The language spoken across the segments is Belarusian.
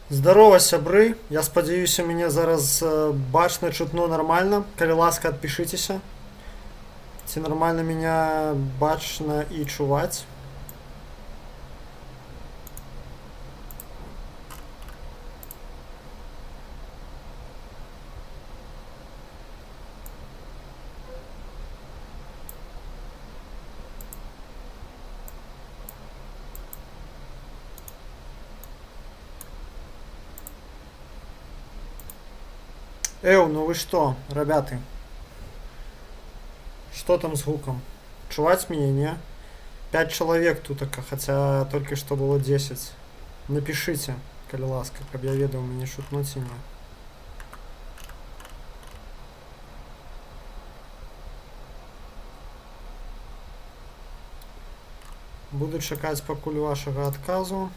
Здорово, сябры. Я спадзяюся, мяне зараз бачна, чутно нармальна. Калі ласка, адпішыцеся. Ці нармальна меня бачна і чуваць? Эў, ну вы что, ребята? Что там с гуком? Чуваць меня, не? 5 человек тут, хотя только что было 10. Напишите, калі ласка, каб я ведаў, мяне чутно ці не. Буду чакаць пакуль вашага адказу.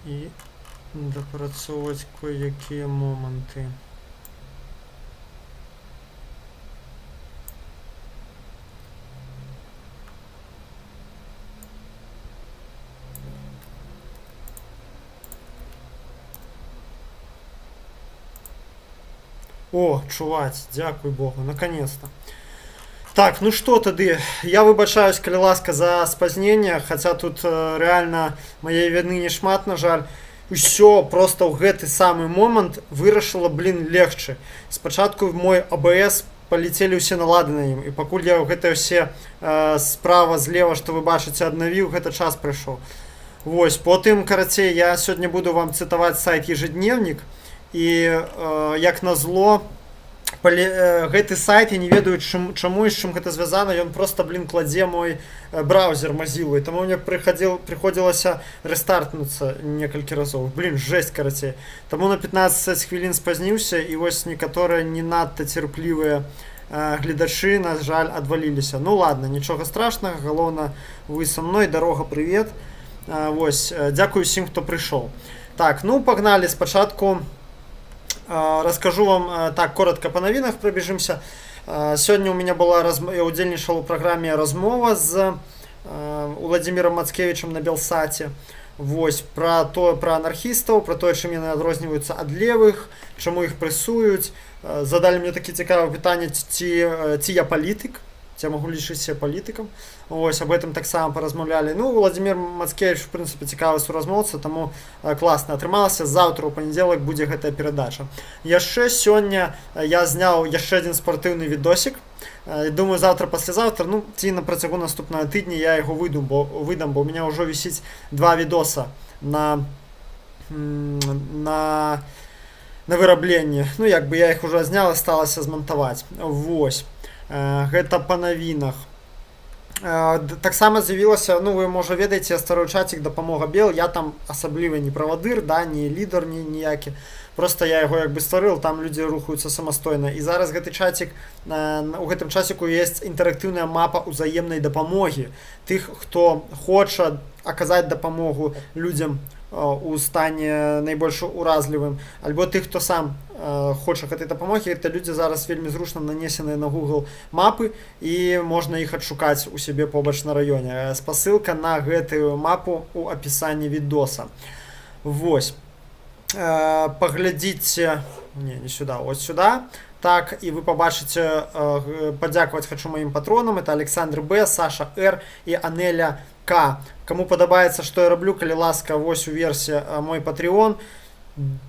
І дапрацоўваць кое-якія моманты. О, чуваць, дзякуй Богу, наконец-то. Так, ну что тады, я выбачаюсь, калі ласка, за спазненне, хаця тут рэальна маей віны не шмат, на жаль. Усё просто ў гэты самы момант вырашыла, блин, легчы. Спачатку мой АБС палетелі ўсе налады на ім, і пакуль я гэтыя ўсе справа, злева, што вы бачыце, аднавіў, гэта час прыйшоў. Вось, потым, карацей, я сёння буду вам цытаваць сайт «Ежедневник», і як назло, гэты сайт, я не ведаю, чаму і з чым гэта звязана, ён просто, блин, кладзе мой браузер Mozilla, і таму мне прыходзілася рэстартнуцца некалькі разоў. Блин, жесть, карацей. Таму на 15 хвілін спазніўся, і вось некаторыя не надта цярплівыя гледачы, на жаль, адваліліся. Ну ладно, нічога страшнага, галоўна, вы са мной, дарога, прывет. Вось, дзякую усім, хто прыйшоў. Так, ну погнали, спачатку расскажу вам так коротко по навінах пробежимся. Сёння у меня была я удзельнічал у праграме «Размова» з Владимиром Мацкевичем на Белсаце. Вось, про то, про анархістаў, про тое, чым яны адрозніваюцца ад левых, чаму іх прэсуюць. Задалі мне такі цікавы пытанне, ці я палітык, ці я магу лічыць себе палітыкам. Вось, об этом таксама паразмаўлялі. Ну, Владимир Мацкевич, в прынцыпе, цікавы суразмоўца, таму класна атрымалася. Заўтра, у панядзелак, будзе гэтая перадача. Яшчэ сёння я зняў яшчэ адзін спартыўны відосік. Думаю, завтра, паслязаўтра, ну, ці на працягу наступнага тыдня я яго выйду, бо выдам, бо у меня ўжо вісіць два відоса на вырабленне. Ну, як бы я іх ужо зняў, асталася змантаваць. Вось. Гэта па навінах. Таксама з'явілася, ну, вы, можа, ведаеце, я стварыў чацік «Дапамога Бел», я там асабліва не правадыр, да, не лідар, ні ніякі. Просто я яго як бы стварыў, там людзі рухаюцца самастойна. І зараз гэты чацік, у гэтым чаціку есть інтэрактыўная мапа ўзаемнай дапамогі тых, хто хоча аказаць дапамогу людзям у стане найбольш уразлівым, альбо тых, хто сам хоча гэтай дапамогі. Это людзі зараз вельмі зручна нанесеныя на Google мапы, і можна іх адшукаць у сябе побач на раёне. Спасылка на гэтую мапу у апісанні відоса. Вось. Паглядзіце, не, не сюда, вот сюда. Так, і вы пабачыце, падзякаваць хачу маім патронам, это Александр Б, Саша Р і Анеля К. Кому падабаецца, што я раблю, калі ласка, вось уверсе мой Patreon.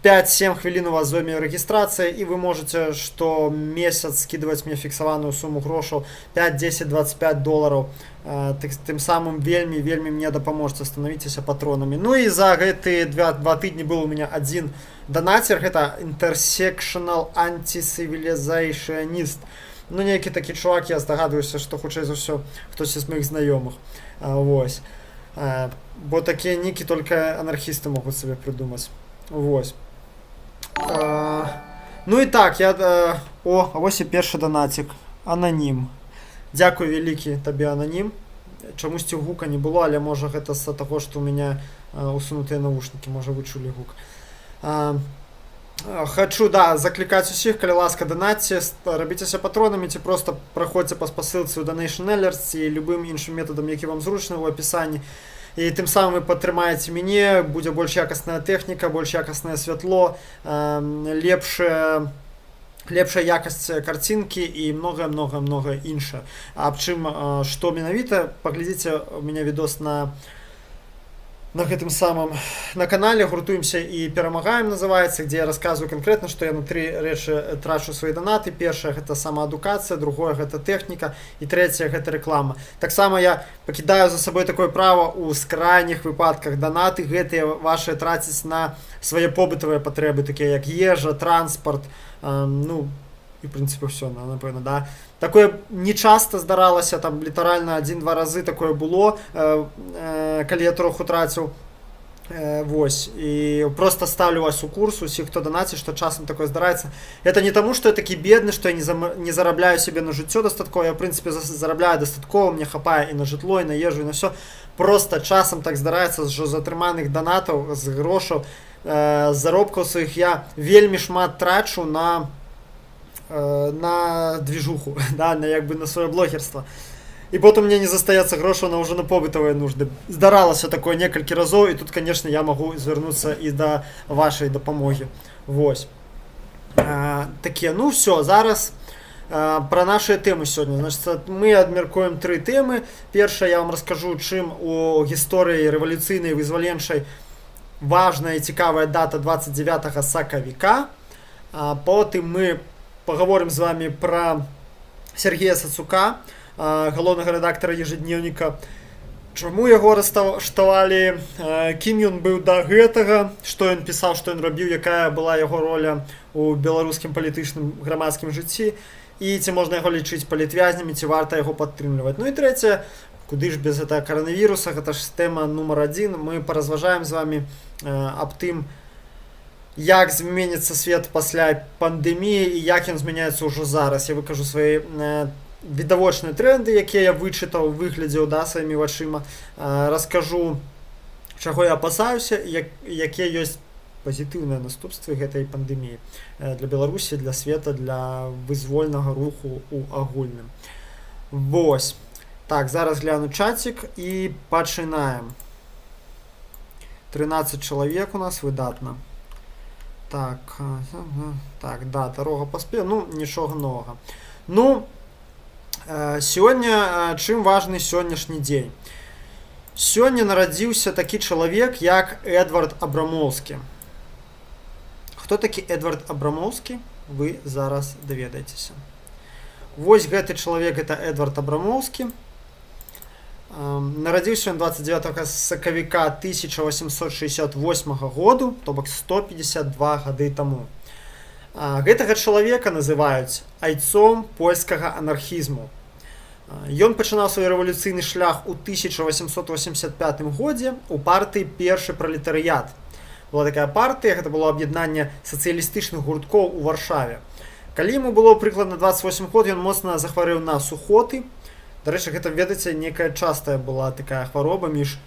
5-7 хвілін у вас зойме рэгістрацыя, і вы можете штомесяц скидывать мне фіксаваную суму грошаў 5, 10, 25 долараў. Тым самым вельмі, вельмі мне дапаможце, станавіцеся патронамі. Ну і за гэтыя 2 тыдні был у меня один донатер, гэта Intersectional Anti-Civilizationist. Ну, нейкі такі чувак, я здагадваюся, што хутчэй за ўсё хтось з маіх знаёмых. Вось. Бо такія нікі только анархісты могуць сабе прыдумаць. Вось. Ну і так, я... О, а вось і першы данацік. Ананім. Дзякуй вялікі табе, ананім. Чамусьці гука не было, але можа, гэта з-за таго, што ў мяне усунутыя навушнікі, можа, вы чулі гук. Хочу, да, заклікаць усіх, калі ласка, данатце, рабіцеся патронамі ці просто праходзьце па спасылцы ў Donation Alerts ці любым іншым метадам, які вам зручны, ў апісанні. І тым самым вы падтрымаеце мяне, будзе больш якасная тэхніка, больш якаснае святло, лепшая якасць карцінкі і многае, многае, многае іншае. Аб чым, што менавіта, паглядзіце у мяне відос на гэтым самым на канале «Гуртуемся і перамагаем» называется, где я рассказываю конкретно, что я на тры рэчы трачу свои донаты. Першая — гэта самаадукацыя, другое — гэта тэхніка і трэцяе — гэта рэклама. Таксама я пакідаю за сабой такое права у крайніх выпадках данаты гэтыя ваши траціць на свае побытавыя патрэбы, такія як ежа, транспорт, ну і в принципе все, напэўна, да. Такое не часто здаралася, там літаральна один-два разы такое было, калі я троху траціў. Вось, і просто ставлю вас у курс, усіх, хто донаціць, што часам такое здараецца. Это не таму, что я такі бедны, что я не зарабляю себе на жыццё дастаткова. Я, в принципе, зарабляю дастаткова, мне хапае і на жытло, і на ежу, і на все. Просто часам так здараецца, що з атрыманых данатаў, з грошаў, заробкаў сваіх я вельмі шмат трачу на движуху, да, на як бы на сваё блогерство. І потым мне не застаецца грошаў на ўжо на побытавыя нужды. Здаралася такое некалькі разоў, і тут, конечно, я магу звярнуцца і да вашай дапамогі. Вось. Такія, ну все, зараз пра нашыя тэмы сёння. Значит, мы абмяркуем тры тэмы. Першае, я вам раскажу, чым у гісторыі рэвалюцыйнай, вызваленчай важная і цікавая дата 29 сакавіка. Потым мы паговорым з вами пра Сергея Сацука, галоўнага рэдактара «Ежедневника», чаму яго арыштавалі, кім ён быў да гэтага, што ён пісаў, што ён рабіў, якая была яго роля у беларускім палітычным, грамадскім жыцці і ці можна яго лічыць палітвязнямі, ці варта яго падтрымліваць. Ну і трэцяе, куды ж без гэтага каранавіруса, гэта ж тэма нумар адзін. Мы паразважаем з вами аб тым, як зменіцца свет пасля пандэміі і як ён змяняецца ўжо зараз. Я выкажу свае відавочныя тренды, якія я вычытаў, выглядзеў, да, сваімі вачыма, раскажу, чаго я апасаюся, якія ёсць пазітыўныя наступствы гэтай пандэміі для Беларусі, для света, для вызвольнага руху у агульным. Вось так, зараз гляну чацік і пачынаем. 13 чалавек у нас, выдатна. Так, да, дарога паспеў, ну нічога новага. Ну, сёння, чым важны сённяшні дзень? Сёння нарадзіўся такі чалавек, як Эдвард Абрамоўскі. Хто такі Эдвард Абрамоўскі, вы зараз даведаецеся. Вось гэты чалавек — это Эдвард Абрамоўскі. Нарадзіўся ён 29 сакавіка 1868 году, то бок 152 гады таму. Гэтага чалавека называюць айцом польскага анархізму. Ён пачынаў свой рэвалюцыйны шлях у 1885 годзе у партыі «Першы пралетарыят». Была такая партыя, гэта было аб'яднанне сацыялістычных гурткоў у Варшаве. Калі яму было прыкладна 28 год, ён моцна захварэў на сухоты. Дарэчы, гэта, ведаеце, некая частая была такая хвароба між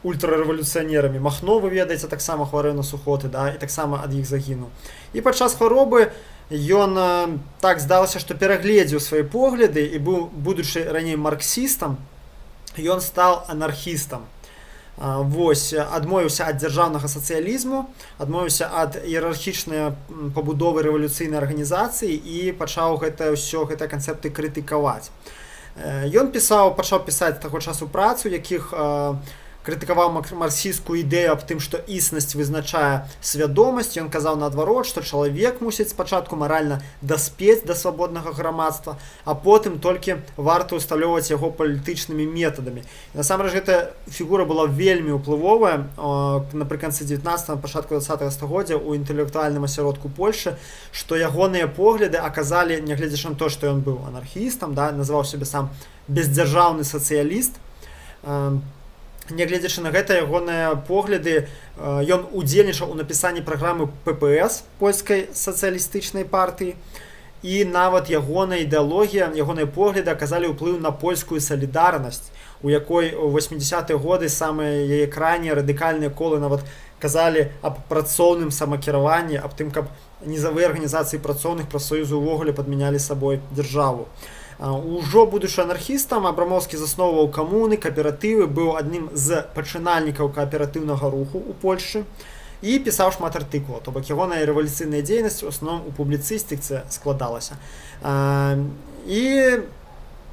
ультрарэвалюцыянерамі. Махно, вы ведаеце, таксама хварэў на сухоты, да, і таксама ад іх загінуў. І падчас хваробы ён, так здалася, што перагледзеў свае погляды і быў, будучы раней марксістам, ён стал анархістам. Вось, адмовіўся ад дзяржаўнага сацыялізму, адмовіўся ад іерархічнай пабудовы рэвалюцыйнай арганізацыі і пачаў гэта ўсё, гэтыя канцэпты крытыкаваць. Ён пісаў, пачаў пісаць таго часу працу, якіх крытыкаваў марксісцкую ідэю аб тым, што існасць вызначае свядомасць. Ён казаў наадварот, што чалавек мусіць спачатку маральна даспець да свабоднага грамадства, а потым толькі варта усталёўваць яго палітычнымі метадамі. Насамрэч гэта фігура была вельмі ўплывовая напрыканцы 19, пачатку 20 стагоддзя ў інтэлектуальным асяродку Польшы, што ягоныя погляды аказалі, нягледзячы на то, што ён быў анархістам, да, называў сябе сам «бездзяржаўны сацыяліст», нягледзячы на гэта, ягоныя погляды, ён удзельнічаў у напісанні праграмы ППС, Польскай сацыялістычнай партыі, і нават ягоная ідэалогія, ягоныя погляды аказалі ўплыў на польскую «Салідарнасць», у якой у 80-е годы самыя яе крайнія радыкальныя колы нават казалі аб працоўным самакіраванні, аб тым, каб нізавыя арганізацыі працоўных, прафсаюзы ўвогуле падмянялі сабой дзяржаву. Ужо будучы анархістам, Абрамоўскі засноўваў камуны, кааператывы, быў адным з пачынальнікаў кааператыўнага руху ў Польшчы і пісаў шмат артыкулаў. То бок ягоная рэвалюцыйная дзейнасць у асноўным у публіцыстыцы складалася. І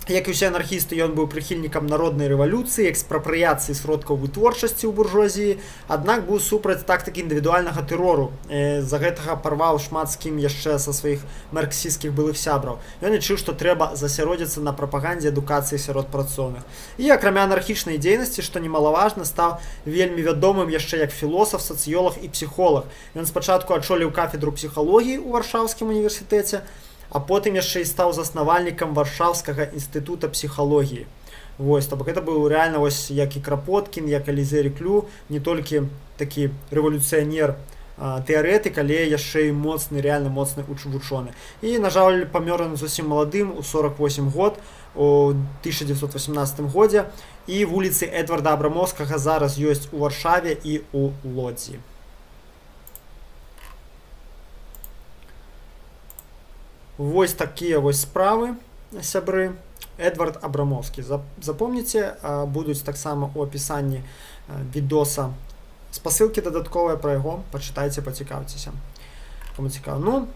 як і ўсе анархісты, ён быў прыхільнікам народнай рэвалюцыі, экспрапрыяцыі сродкаў вытворчасці ў буржуазіі, аднак быў супраць тактыкі індывідуальнага тэрору. З-за гэтага парваў шмат з кім яшчэ са сваіх марксісцкіх былых сябраў. Ён лічыў, што трэба засяродзіцца на прапагандзе адукацыі сярод працоўных. І акрамя анархічнай дзейнасці, што немалаважна, стаў вельмі вядомым яшчэ як філосаф, сацыёлаг і псіхолаг. Ён спачатку ачоліў кафедру псіхалогіі ў Варшаўскім універсітэце, а потым яшчэ і стаў заснавальнікам Варшаўскага інстытута псіхалогіі. Вось, то бок гэта быў рэальна вось як і Крапоткін, як Элізе Рэклю, не толькі такі рэвалюцыянер, тэарэтык, але яшчэ і моцны, рэальна моцны вучоны. І, на жаль, памёр ён зусім маладым, у 48 год, у 1918 годзе, і вуліцы Эдварда Абрамоўскага зараз ёсць у Варшаве і у Лодзі. Вось такія вось справы, сябры. Эдвард Абрамоўскі. Запомніце, будуць таксама ў апісанні відоса спасылкі дадатковыя пра яго, пачытайце, пацікаўцеся. Кому цікава. Ну,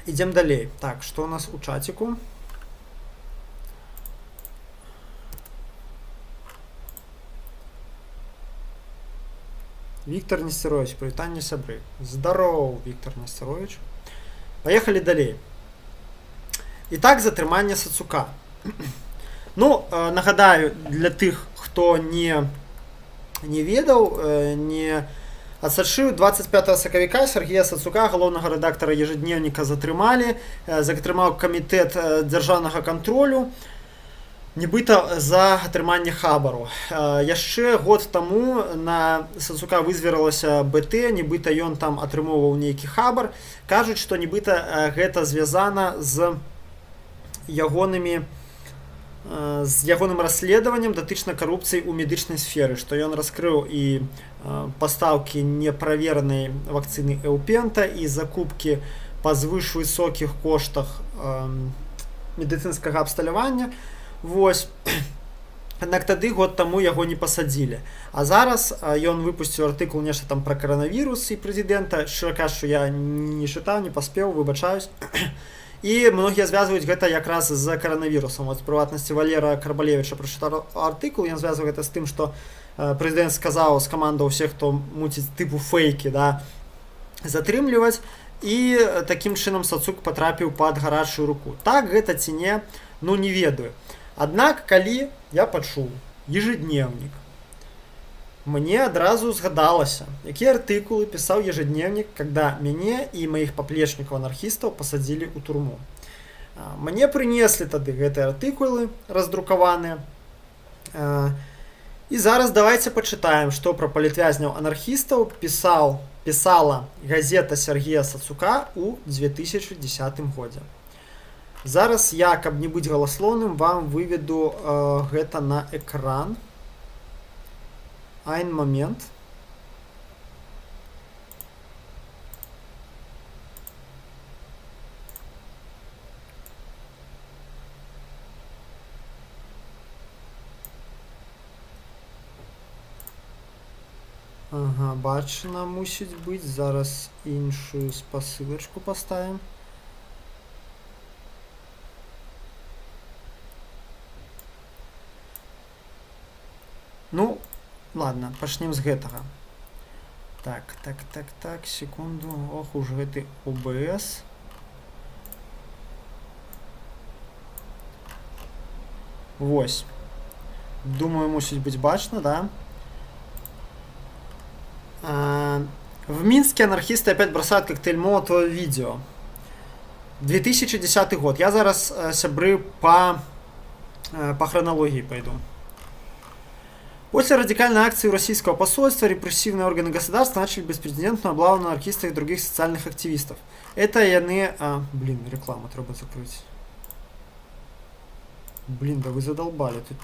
ідзем далей. Так, што у нас у чаціку? Віктор Несцяровіч, прывітанне, сябры. Здароў, Віктор Несцяровіч. Паехалі далей. І так, затрыманне Сацука. Ну, нагадаю, для тых, хто не ведаў, не адсачыў, 25 сакавіка Сергея Сацука, галоўнага рэдактара Ежедневника, затрымалі, затрымаў камітэт дзяржаўнага кантролю, нібыта за атрыманне хабару. Яшчэ год таму на Сацука вызверылася БТ, нібыта ён там атрымоўваў нейкі хабар. Кажуць, што нібыта гэта звязана з ягоным расследаваннем датычна карупцыі ў медычнай сферы, што ён раскрыў і пастаўкі неправеранай вакцыны Эупента, і закупкі па звышвысокіх коштах медыцынскага абсталявання. Вось. Аднак тады год таму яго не пасадзілі. А зараз ён выпусціў артыкул нешта там пра каранавірус і прэзідэнта. Шчыра кажучы, я не чытаў, не паспеў, выбачаюсь. І многія звязваюць гэта якраз з каранавірусам. Вот, прыватнасці, Валера Карбалевіча прачытаў артыкул, ён звязвае гэта з тым, што прэзідэнт сказаў, скамандаў всех, хто муціць тыпу фэйкі, да, затрымліваць. І такім чынам Сацук патрапіў пад гарачую руку. Так гэта ці не, ну не ведаю. Аднак, калі я пачуў Ежедневник, мне адразу згадалася, якія артыкулы пісаў Ежедневник, когда мяне і маіх паплечнікаў анархістаў пасадзілі ў турму. Мне прынеслі тады гэтыя артыкулы раздрукаваныя. І зараз давайте пачытаем, што пра палітвязняў анархістаў пісала газета Сергея Сацука ў 2010 годзе. Зараз я, каб не быць галаслоўным, вам выведу гэта на экран. Ein момент. Ага, бачна мусіць быць. Зараз іншую спасылачку паставім. Ну, ладно, пачнем з гэтага. Так, секунду. Ох уж гэты OBS. Вось. Думаю, мусіць быць бачна, да? В Минске анархисты опять бросают коктейль Молотова в видео. 2010 год. Я зараз, сябры, по хронологии пойду. После радикальной акции российского посольства репрессивные органы государства начали беспрецедентную облаву на анархистов и других социальных активистов. Это яны... А, блин, рекламу трэба закрыть. Блин, да вы задолбали. Тут...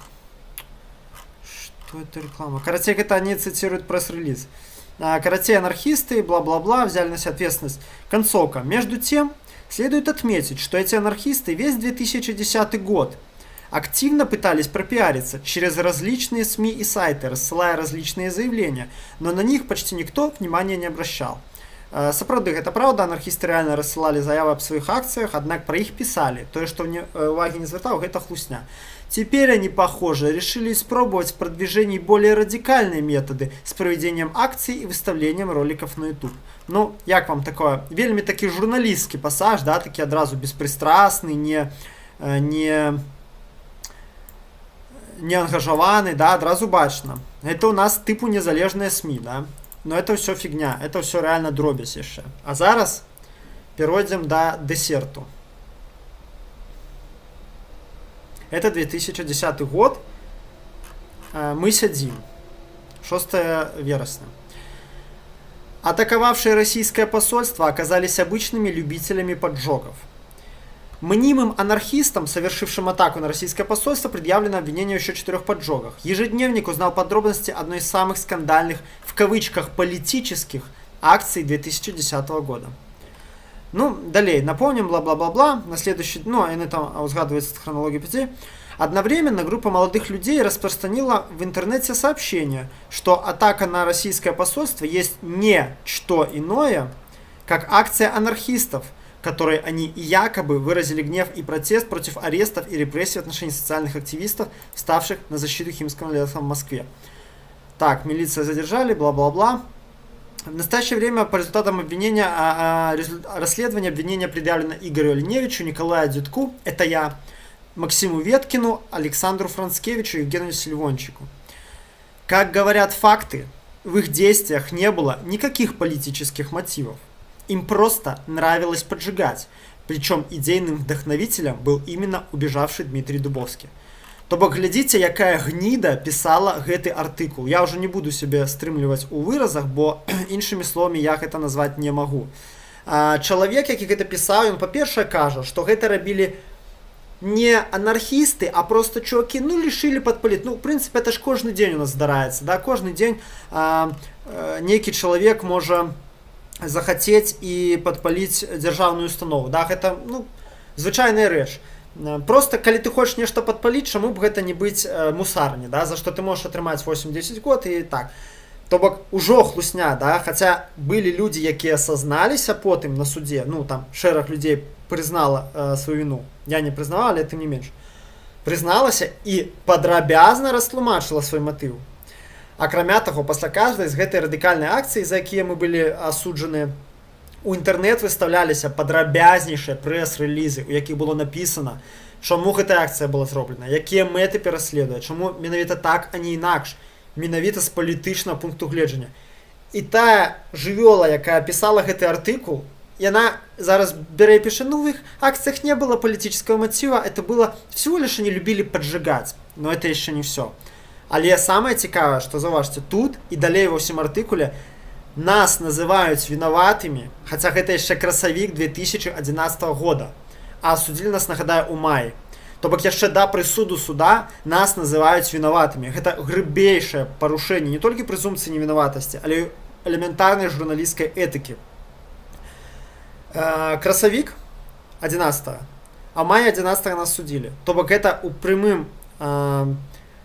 Что это реклама? Короче, это они цитируют пресс-релиз. Короче, анархисты, бла-бла-бла, взяли на себя ответственность. Концовка. Между тем, Следует отметить, что эти анархисты весь 2010 год активно пытались пропиариться через различные СМИ и сайты, рассылая различные заявления, но на них почти никто внимания не обращал. Сапраўды, гэта праўда, анархісты рэальна рассылалі заявы аб сваіх акцыях, аднак пра іх пісалі. Тое, што увагі не звяртаў, гэта хлусня. Теперь они, похоже, решили испробовать в продвижении более радикальные методы с проведением акций и выставлением роликов на YouTube. Ну, як вам такое? Вельмі такі журналістскі пасаж, да, такі адразу беспристрастный, не ангажаваны, да, адразу бачна. Это у нас тыпу незалежныя СМИ, да. Но это все фигня, это все реально дробязь яшчэ. А зараз перайдзем да дэсерту. Это 2010 год. Мы сядзім. 6 верасня. Атаковавшие российское посольство оказались обычными любителями поджогов. Мнимым анархистам, совершившим атаку на российское посольство, предъявлено обвинение еще четырех поджогах. Ежедневник узнал подробности одной из самых скандальных, в кавычках, политических акций 2010 года. Ну, далей, напомним, бла-бла-бла-бла. На следующий, ну, они там узгадывается хронологию пяти. Одновременно группа молодых людей распространила в интернете сообщение, что атака на российское посольство есть не что иное, как акция анархистов, которой они якобы выразили гнев и протест против арестов и репрессий в отношении социальных активистов, вставших на защиту химского леса в Москве. Так, милиция задержали, бла-бла-бла. В настоящее время по результатам расследования обвинение предъявлено Игорю Оленевичу, Николаю Дедку, это я, Максиму Веткину, Александру Францкевичу и Евгению Сильвончику. Как говорят факты, в их действиях не было никаких политических мотивов. Им просто нравилось поджигать. Причем идейным вдохновителем был именно убежавший Дмитрий Дубовский. То бок глядзіце, якая гніда пісала гэты артыкул. Я ўжо не буду сябе стрымліваць у выразах, бо іншымі словамі я гэта назваць не магу. Чалавек, які гэта пісаў, ён, па-першае, кажа, што гэта рабілі не анархісты, а просто чуваки, ну, решили подпалить. Ну, в принципе, это ж кожны дзень у нас здараецца, да, кожны дзень нейкі чалавек можа захацець і падпаліць дзяржаўную установу, да, гэта, ну, звычайная рэч. Просто калі ты хочаш нешта падпаліць, чаму б гэта не быць мусарні, да, за што ты можаш атрымаць 8-10 год і так. То бок ужо хлусня, да, хаця былі людзі, якія сазналіся потым на суде, ну, там шэраг людзей прызнала сваю віну. Я не прызнавала, але тым не менш. Прызналася і падрабязна растлумачыла свой матыў. Акрамя таго, пасля каждай з гэтай радыкальнай акцыі, за якія мы былі асуджаны, у інтэрнэт выстаўляліся падрабязнейшыя прэс-рэлізы, у якіх было напісана, чаму гэтая акцыя была зроблена, якія мэты пераследуе, чаму менавіта так, а не інакш, менавіта з палітычнага пункту гледжання. І тая жывёла, якая пісала гэты артыкул, яна зараз бярэ і піша: ну, в их акциях не было политического мотива, это было всего лишь они любили поджигать. Но это еще не все. Але самае цікавае, што, заўважце, тут і далей ва ўсім артыкуле нас называюць вінаватымі, хаця гэта яшчэ красавік 2011 года, а асудзілі нас, нагадаю, у маі. То бок яшчэ да прысуду суда нас называюць вінаватымі. Гэта грубейшае парушэнне не толькі прэзумпцыі невінаватасці, але і элементарнай журналісцкай этыкі. Красавік 11, а мая 11 нас судзілі. То бок гэта у прямым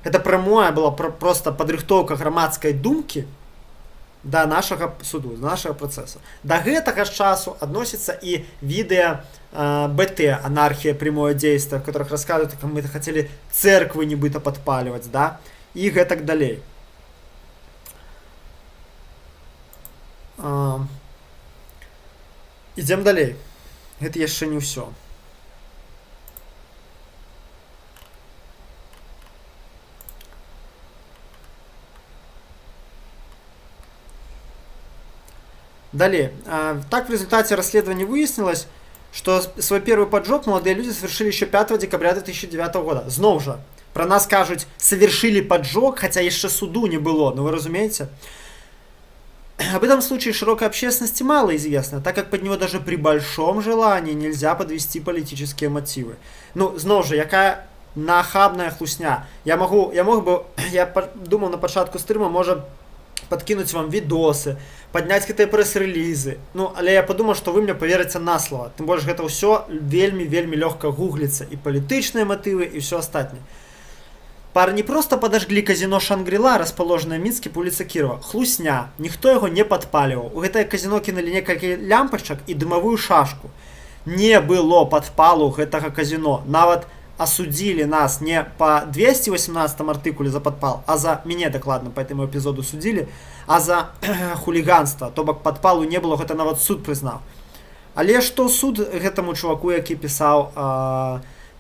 гэта прамое была просто падрыхтоўка грамадскай думкі да нашага суду, да нашага працэсу. Да гэтага ж часу адносіцца і відэа БТ «Анархия прямое действие», в которых рассказывают, как мы хотели церквы нібыта подпаливать, да, і гэтак далей. Ідзем далей. Гэта яшчэ не ўсё. Далее. Так, в результате расследования выяснилось, что свой первый поджог молодые люди совершили еще 5 декабря 2009 года. Зноў жа, про нас кажуць, совершили поджог, хотя яшчэ суду не было, ну вы разумееце? Об этом случае широкой общественности мало известно, так как под него даже при большом желании нельзя подвести политические мотивы. Ну, зноў жа, якая нахабная хлусня. Я могу, я мог бы, я думал на пачатку стрыма, можа, Подкинуть вам видосы, поднять гэтыя прэс-рэлізы. Ну, але я подумаў, што вы мне поверыце на слова. Тым больш гэта ўсё вельмі, вельмі лёгка гугліцца, і палітычныя матывы, і ўсё астатняе. Парни просто подожгли казино «Шангрила», расположенное в Минске по улице Кирова. Хлусня. Ніхто яго не падпаліваў. У гэтае казино кінулі некалькі лямпачак і дымавую шашку. Не было падпалу гэтага казино. Нават осудили нас не по 218 артыкуле за падпал, а за мяне дакладна по этому эпизоду судили, а за хулиганство. То бок падпалу не было, гэта нават суд прызнаў. Але што суд гэтаму чуваку, які пісаў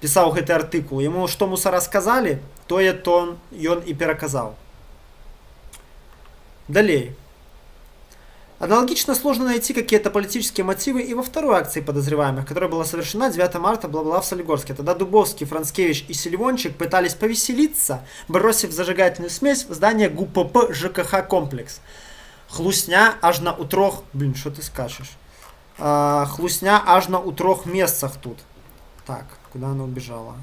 гэты артыкул, яму што мусара сказалі, тое то ён і пераказаў. Далей. Аналогично сложно найти какие-то политические мотивы и во второй акции подозреваемых, которая была совершена 9 марта, бла-бла, в Солигорске. Тогда Дубовский, Францкевич и Селивончик пытались повеселиться, бросив зажигательную смесь в здание ГУПП ЖКХ «Комплекс». Хлусня аж на утрох... Блин, что ты скачешь? Хлусня аж на утрох месцах тут. Так, куда она убежала?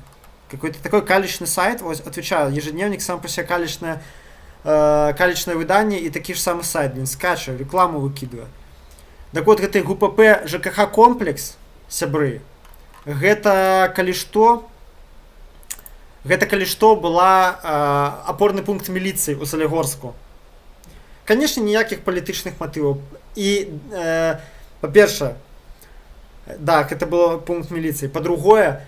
Какой-то такой калечный сайт, вот, отвечаю, ежедневник сам по себе калечное выданне і такі ж самы сайт, блин, скача, рекламу выкідвае. Так вот, гэты ГУПП ЖКХ комплекс, сябры, гэта калі што была апорны пункт міліцыі у Салігорску. Конечно, ніякіх палітычных матываў. І па-першае, да, гэта было пункт міліцыі. Па-другое,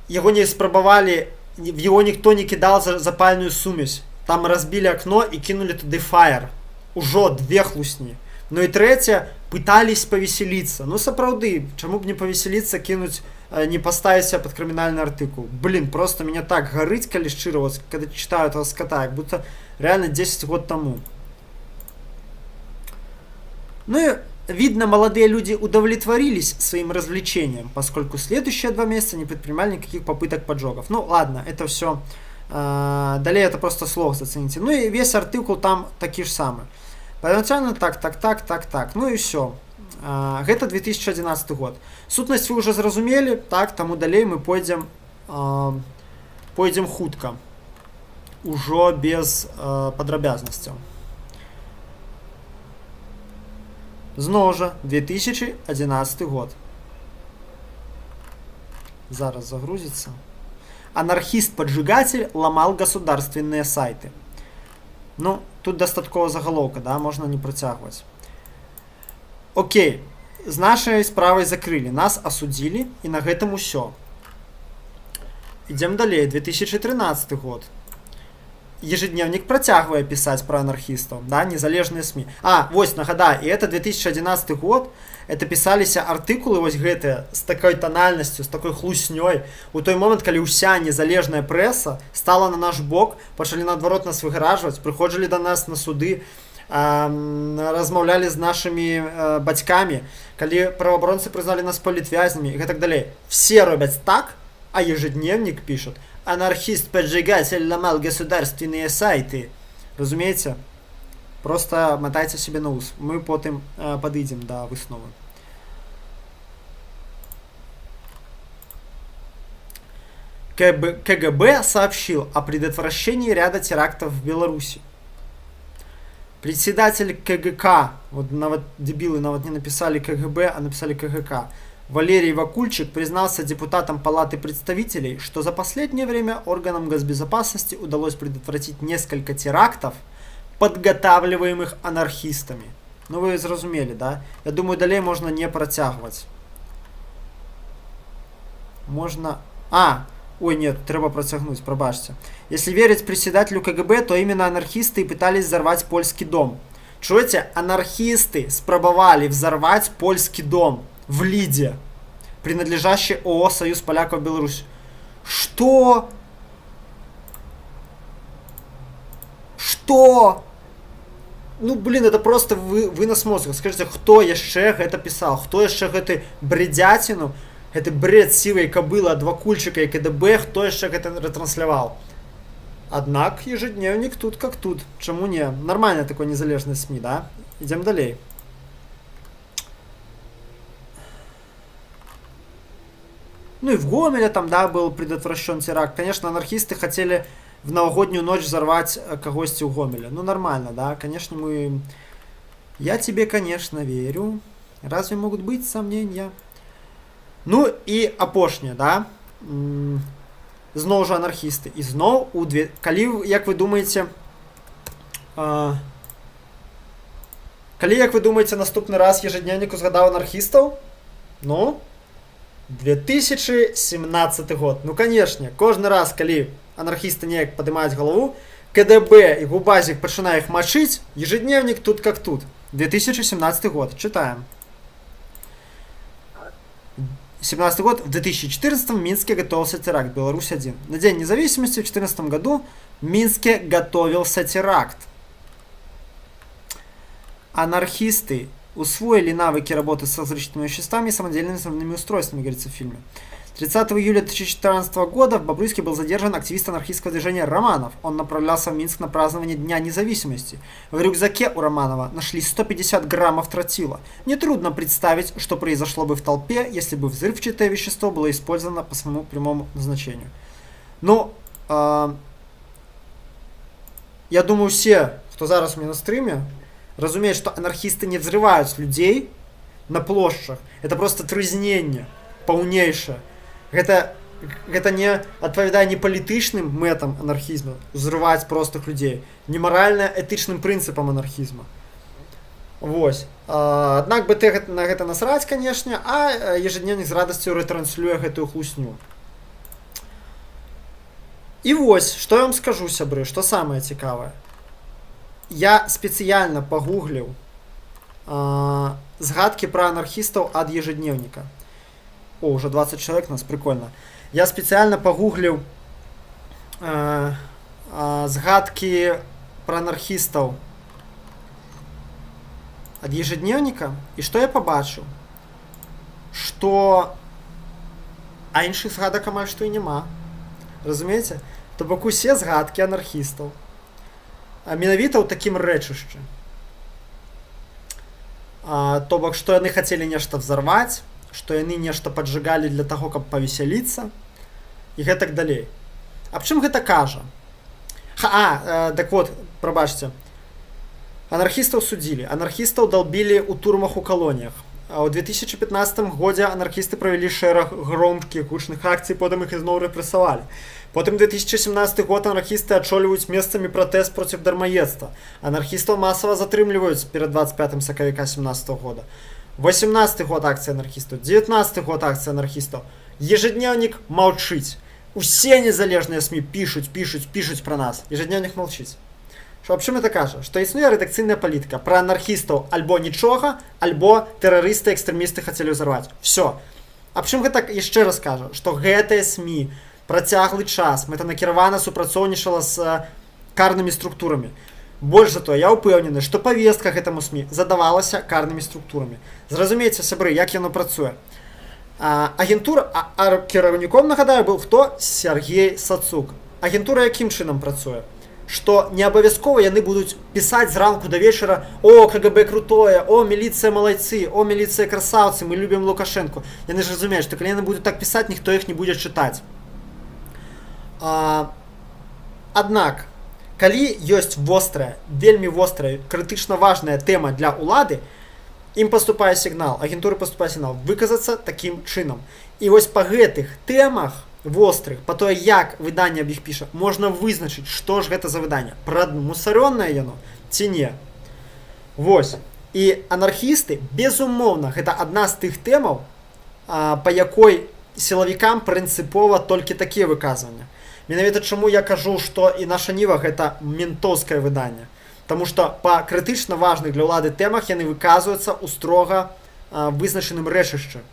яго не спрабавалі, в его никто не кидал запальную сумесь. Там разбили окно и кинули туды фаер. Ужо две хлусні. Ну і трэцяе, пытались повеселиться. Ну, сапраўды, чаму б не повеселиться, кинуть, не поставить себя под крымінальны артыкул. Блин, просто меня так гарыць, калі шчыра, вот, когда читаю этого скота, как будто реально 10 год тому. Ну и, видно, молодые люди удовлетворились своим развлечением, поскольку следующие 2 месяца не предпринимали никаких попыток поджогов. Ну, ладно, это все. Далее это просто слог зацените. Ну и весь артыкул там такі ж самы. Первоначально так, так, так, так, так. Ну и все. Гэта 2011 год. Сутнасць вы уже зразумелі, так, таму далей мы пойдзем хутка. Ужо без падрабязнасцяў. Зноў жа 2011 год. Зараз загрузится. Анархист-поджигатель ломал государственные сайты. Ну, тут дастаткова заголовка, да, можно не працягваць. Окей, з нашай справай закрылі, нас осудили, і на гэтым усё. Ідзем далей, 2013 год. Ежедневник працягвае пісаць про анархістаў, да, незалежныя СМИ. А, вось, нагадаю, і это 2011 год, это пісаліся артыкулы вось гэтыя з такой танальнасцю, з такой хлуснёй, у той момант, калі ўся незалежная прэса стала на наш бок, пачалі наадварот нас выгаражваць, прыходзілі да нас на суды, размаўлялі з нашымі бацькамі, калі праваабаронцы прызналі нас палітвязнямі і гэтак далей. Все робяць так, а ежедневник пишет: анархист-поджигатель ломал государственные сайты. Разумееце? Просто мотайте себе на ус. Мы потым падыдзем да высновы. КГБ сообщил о предотвращении ряда терактов в Беларуси. Председатель КГК, вот нават дебилы нават не написали КГБ, а написали КГК, Валерий Вакульчик признался депутатам Палаты представителей, что за последнее время органам госбезопасности удалось предотвратить несколько терактов, подготавливаемых анархистами. Ну вы зразумелі, да? Я думаю, далей можно не працягваць. Можно... А, ой, нет, трэба працягнуць, прабачце. Если верить председателю КГБ, то именно анархисты и пытались взорвать польский дом. Чуеце? Анархисты спрабавалі взорвать польский дом в Лиде, принадлежащий ООО «Союз поляков Беларусь». Что? Что? Ну, блин, это просто вынос мозга. Скажите, хто яшчэ гэта пісаў? Хто яшчэ гэты бредятину, гэты бред сивой кобылы ад Вакульчыка и КДБ, хто яшчэ гэта ретрансляваў? Аднак ежедневник тут как тут. Чаму не? Нормально такой незалежны СМИ, да? Идем далей. Ну и в Гомеле там, да, был предотвращен теракт. Конечно, анархисты хотели В новогоднюю ночь взорвать кагосьці ў Гомеле. Ну, нормально, да? Конечно, мы. Я тебе, конечно, верю. Разве могут быть сомнения? Ну і апошняе, да? Зноў жа анархісты. І зноў у две. Калі, як вы думаеце, калі, як вы думаеце, наступны раз Ежедневник узгадаў анархістаў? Ну, 2017 год. Ну, конечно, кожны раз, калі анархісты неяк падымаюць галаву, КДБ і ГУБАЗіК пачынае іх мачыць, Ежедневник тут как тут. 2017 год. Читаем. 17 год. В 2014 в Минске готовился теракт. Беларусь 1. На День независимости в 2014 году в Минске готовился теракт. Анархисты усвоили навыки работы с взрывчатыми веществами и самодельными взрывными устройствами, говорится в фильме. 30 июля 2014 года в Бобруйске был задержан активист анархистского движения Романов. Он направлялся в Минск на празднование Дня независимости. В рюкзаке у Романова нашли 150 граммов тротила. Нетрудно представить, что произошло бы в толпе, если бы взрывчатое вещество было использовано по своему прямому назначению. Ну, я думаю, все, хто зараз у мяне на стрыме, разумеюць, што анархісты не взрываюць людзей на плошчах. Это просто трызненне паўнейшае. Гэта не адпавядае ні палітычным мэтам анархізму взрываць простых людзей, ні маральна-этычным прынцыпам анархізма. Вось. Аднак БТ на гэта насраць, конечно, а Ежедневник з радасцю рэтранслюе гэтую хлусню. І вось, што я вам скажу, сябры, што самае цікавае. Я спецыяльна пагугліў згадкі пра анархістаў ад Ежедневника. О, уже 20 человек нас, прикольно. Я спецыяльна пагугліў згадкі пра анархістаў ад Ежедневника, і што я пабачыў? Што а іншых згадак амаль што і няма. Разумееце? То бок усе згадкі анархістаў а менавіта ў такім рэчышчы. То бок, што яны хацелі нешта взорваць, што яны нешта поджигали для таго, каб павесяліцца і гэтак далей. Аб чым гэта кажа? Так вот, прабачце. Анархістаў судзілі, анархістаў долбили ў турмах, у калоніях. А ў 2015 годзе анархісты правялі шэраг громкіх, гучных акцый, потым іх ізноў рэпрэсавалі. Потым 2017 год: анархісты ачольваюць месцамі пратэст проців дармаедства. Анархістаў масава затрымліваюць перад 25 сакавіка 17 года. 18 год — акцыя анархістаў, 19 год — акцыя анархістаў. Ежедневник маўчыць. Усе незалежныя СМІ пішуць, пішуць, пішуць пра нас. Ежедневник маўчыць. Што, аб чым это кажа? Што існуе рэдакцыйная палітыка: пра анархістаў альбо нічога, альбо тэрарысты, экстрэмісты хацелі ўзарваць. Всё. Аб чым гэта яшчэ раз кажа? Што гэтыя СМІ працяглы час мэтанакіравана супрацоўнічала з карнымі структурамі. Больш за то, я ўпэўнены, што павестка гэтаму СМІ задавалася карнымі структурамі. Зразумейце, сябры, як яно працуе. Агентура, кіраўніком, нагадаю, быў хто? Сергей Сацук. Агентура якім чынам працуе? Што не абавязкова яны будуць пісаць зранку да вечара: «О, КГБ крутое, о, міліцыя малайцы, о, міліцыя красавцы, мы любім Лукашенко». Яны ж разумеюць, што калі яны будуць так пісаць, ніхто іх не будзе чытаць. Аднак, калі ёсць вострая, вельмі вострая, крытычна важная тэма для ўлады, ім паступае сігнал, агентуры паступае сігнал выказацца такім чынам. І вось па гэтых тэмах вострых, па тое, як выданне аб іх піша, можна вызначыць, што ж гэта за выданне, прадмусарённае яно ці не. Вось. І анархісты, безумоўна, гэта адна з тых тэмаў, па якой сілавікам прынцыпова толькі такія выказвання. Менавіта чаму я кажу, што і Наша Ніва — гэта ментоўскае выданне. Таму што па крытычна важных для ўлады тэмах яны выказваюцца ў строга вызначаным рэчышчы.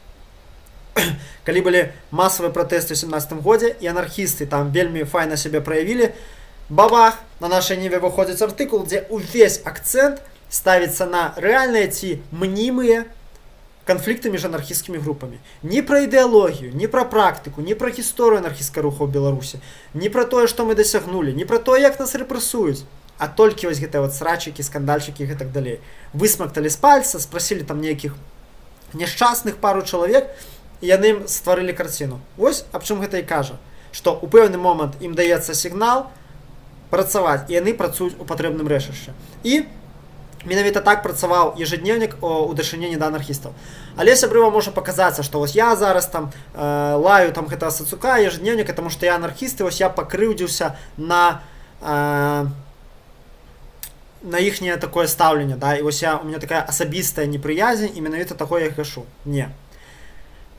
Калі былі масавыя пратэсты ў 17 годзе і анархісты там вельмі файна сябе праявілі, бабах, на Нашай Ніве выходзіць артыкул, дзе увесь акцэнт ставіцца на рэальныя ці мнімыя канфлікты між анархісцкімі групамі. Ні пра ідэалогію, ні пра практыку, ні пра гісторыю анархісцкага руху ў Беларусі, ні пра тое, што мы дасягнулі, ні пра тое, як нас рэпрэсуюць, а толькі вось гэтыя вот срачыкі, скандальчыкі і гэтак далей. Высмакталі з пальца, спросили там нейкіх няшчасных пару чалавек, і яны ім стварылі карціну. Вось аб чым гэта і кажа, што ў пэўны момант ім даецца сігнал. Працаваць, і яны працуюць у патрэбным рэчышчы. І менавіта так працаваў Ежедневник у дачыненні да анархістаў. Але, сябры, вам можа паказацца, што вось я зараз там лаю там гэтага Сацука, Ежедневника, таму што я анархіст, і вось я пакрыўдзіўся на іхняе такое стаўленне, да, і вось у меня такая асабістая непрыязнь, і менавіта такое я гашу. Не.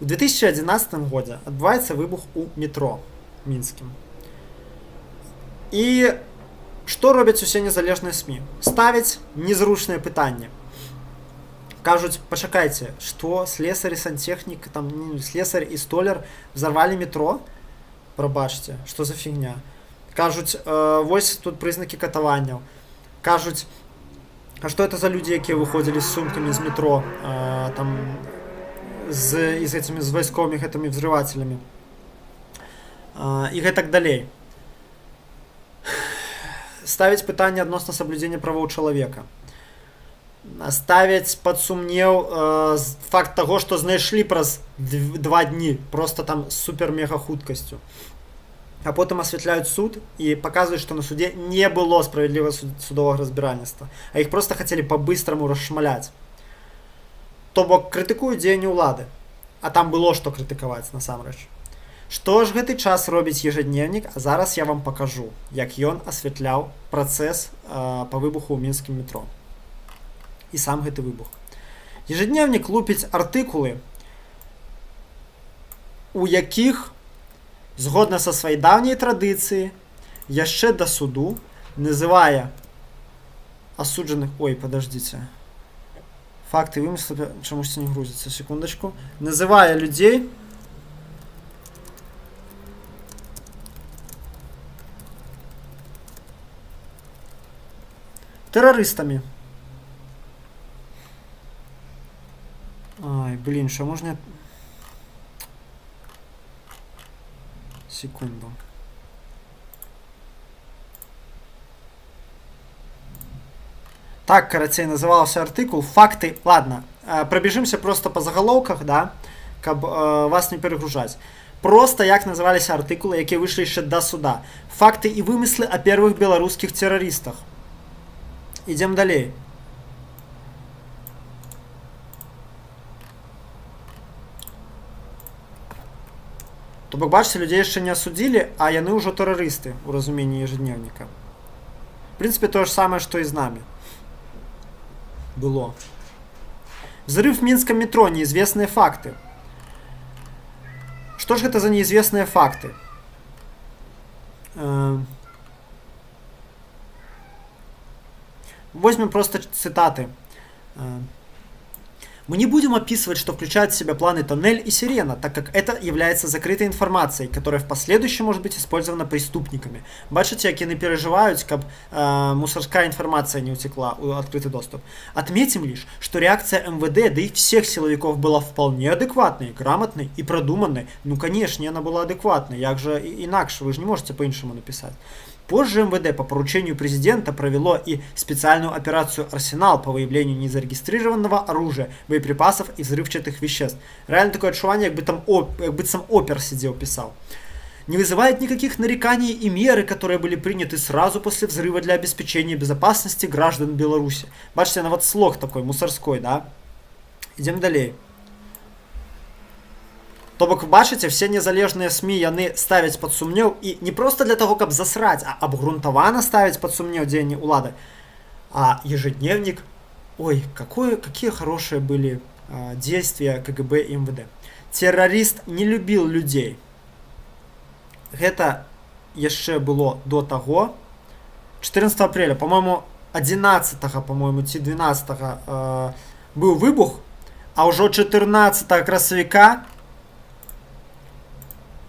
У 2011 годзе адбываецца выбух у метро мінскім. І што робяць усе незалежныя СМІ? Ставяць незручныя пытанні. Кажуць: пачакайце, што слесарь і сантехнік, там, не, слесарь і столяр взорвали метро? Прабачце, што за фігня? Кажуць, вось тут прызнакі катаванняў. Кажуць, а што это за людзі, якія выходзілі з сумкамі з метро, там, з этими, з вайсковымі гэтымі взрывателями? І гэтак далей. Ставіць пытанне адносна соблюдения правоў чалавека. Ставяць пад сумнеў факт таго, што знайшлі праз 2 дні, просто там з супер-мега хуткасцю. А потым асвятляюць суд і паказваюць, што на суде не было справядлівага судовага разбіральніцтва, а іх просто хацелі по-быстрому расшмаляць. То бок крытыкуюць дзеянні ўлады. А там было што крытыкаваць насамрэч. Што ж гэты час робіць Ежедневник? А зараз я вам пакажу, як ён асвятляў працэс па выбуху ў мінскім метро. І сам гэты выбух. Ежедневник лупіць артыкулы, у якіх, згодна са сваёй даўняй традыцыі, яшчэ да суду называе асуджаных. Ой, подождите. Факты, вымыслы чамусьці не грузятся. Секундочку. Называе людзей тэрарыстамі. Ай, блин, что можно. Секунду. Так, карацей, назывался артыкул «Факты». Ладно, пробежимся просто по заголовках, да, каб вас не перегружать. Просто як называліся артыкулы, якія выйшлі яшчэ да суда. «Факты и вымыслы о первых белорусских террористах». Идем далей. То бок, бачыце, людзей яшчэ не асудзілі, а яны ўжо тэрарысты ў разуменні Ежедневника. В принципе, то же самое, что и с нами было. «Взрыв в Минском метро. Неизвестные факты». Что же это за неизвестные факты? Возьмем просто цитаты. Мы не будем описывать, что включают в себя планы «Тоннель» и «Сирена», так как это является закрытой информацией, которая в последующем может быть использована преступниками. Бачыце, як яны перажываюць, каб мусорская информация не утекла у открытый доступ. Отметим лишь, что реакция МВД, да и всех силовиков, была вполне адекватной, грамотной и продуманной. Ну, конечно, она была адекватной, як же инакше, вы же не можете по-іншаму написать. Позже МВД по поручению президента провело и специальную операцию «Арсенал» по выявлению незарегистрированного оружия, боеприпасов и взрывчатых веществ. Реально такое адчуванне, як бы там як быццам опер сидел, писал. Не вызывает никаких нареканий и меры, которые были приняты сразу после взрыва для обеспечения безопасности граждан Беларуси. Бачыце, нават слог такой мусорской, да? Идем далей. То бок, бачыце, все незалежныя СМІ, яны ставяць пад сумнеў, і не просто для того, каб засраць, а абгрунтавана ставіць пад сумнеў дзеянні ўлады. А Ежедневник: ой, какие хорошие были действия КГБ и МВД. «Террорист не любил людей». Гэта яшчэ было до таго, 14 апреля, по-моему, 11, по-моему, ці 12 быў выбух, а ўжо 14 красавіка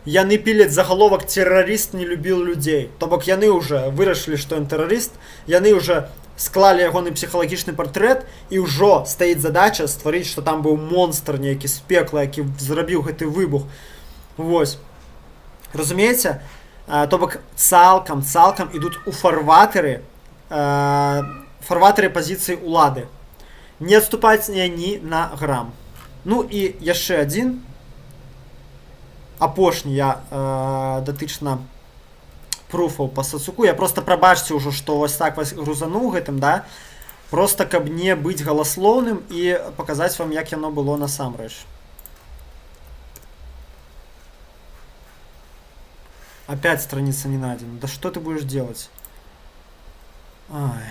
яны піляць загаловак «Террорист не любил людей». То бок яны уже вырашылі, што ён тэрарыст, яны уже склалі ягоны псіхалагічны партрэт, і ўжо стаіць задача стварыць, што там быў монстр нейкі з пекла, які зрабіў гэты выбух. Вось. Разумееце? То бок цалкам ідуць у фарватары пазіцыі улады. Не адступаць ні на грам. Ну і яшчэ адзін, апошні я датычна пруфаў па Сацуку. Я просто, прабачце ўжо, што вось так вас грузануў гэтым, да? Просто каб не быць галаслоўным і паказаць вам, як яно было насамрэч. Опять страница не найдена. Да что ты будешь делать? Ай.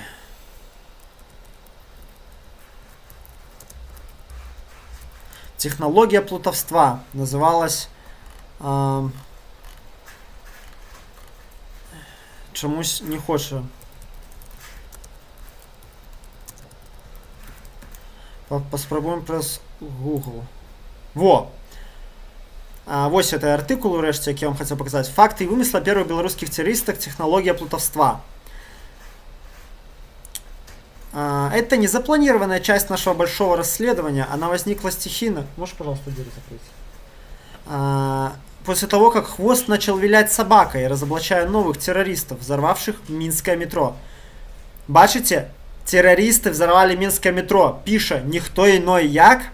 Технология плутовства называлась. Чамусь не хоча. Паспрабуем праз Google. Во! Вось это артыкул, урэшце, які я вам хацеў паказаць. Факты и вымыслы о первых белорусских террористах. Технология плутовства. Это незапланированная часть нашего большого расследования. Она возникла стихийно. Можешь, пожалуйста, дверь закрыть? После того, как хвост начал вилять собакой, разоблачая новых террористов, взорвавших Минское метро. Бачыце? Террористы взорвали Минское метро. Піша ніхто иной, як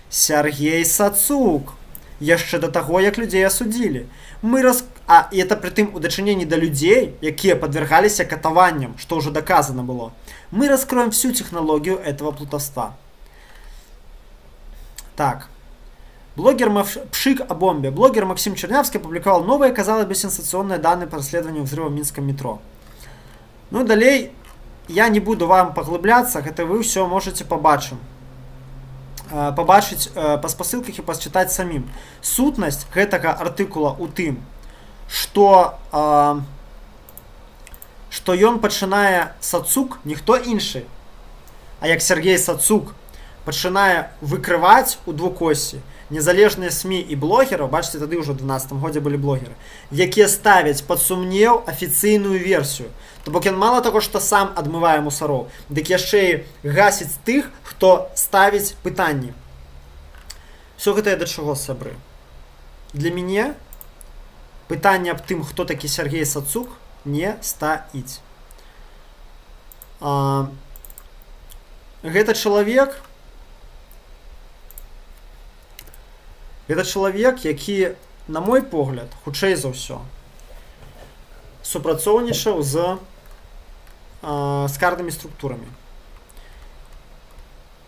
Сергей Сацук. Яшчэ до таго, як людзей асудзілі. Мы рас... А, і это прытым у дачыненні да людзей, якія падвяргаліся катаванням, што ўжо доказано было. Мы раскроем всю технологию этого плутовства. Так. Блогер Пшик о бомбе. Блогер Максим Чернявский опубликовал новые, казалось бы, сенсационные данные по расследованию взрыва в Минском метро. Ну, далей я не буду вам паглыбляцца, гэта вы ўсё можете пабачыць па спасылках і пачытаць самім. Сутнасць гэтага артыкула ў тым, што ён пачынае, Сацук, ніхто іншы, а як Сергей Сацук, пачынае выкрываць у двукоссі незалежныя СМІ і блогераў, бачыце, тады ўжо ў 12 годзе былі блогеры, якія ставяць пад сумнеў афіцыйную версію. То бок ён мала таго, што сам адмывае мусароў, дык яшчэ і гасіць тых, хто ставіць пытанні. Всё гэта я да чаго, сябры? Для мяне пытанне аб тым, хто такі Сергей Сацук, не стаіць. Гэта чалавек, які, на мой погляд, хутчэй за ўсё, супрацоўнічаў з карнымі структурамі.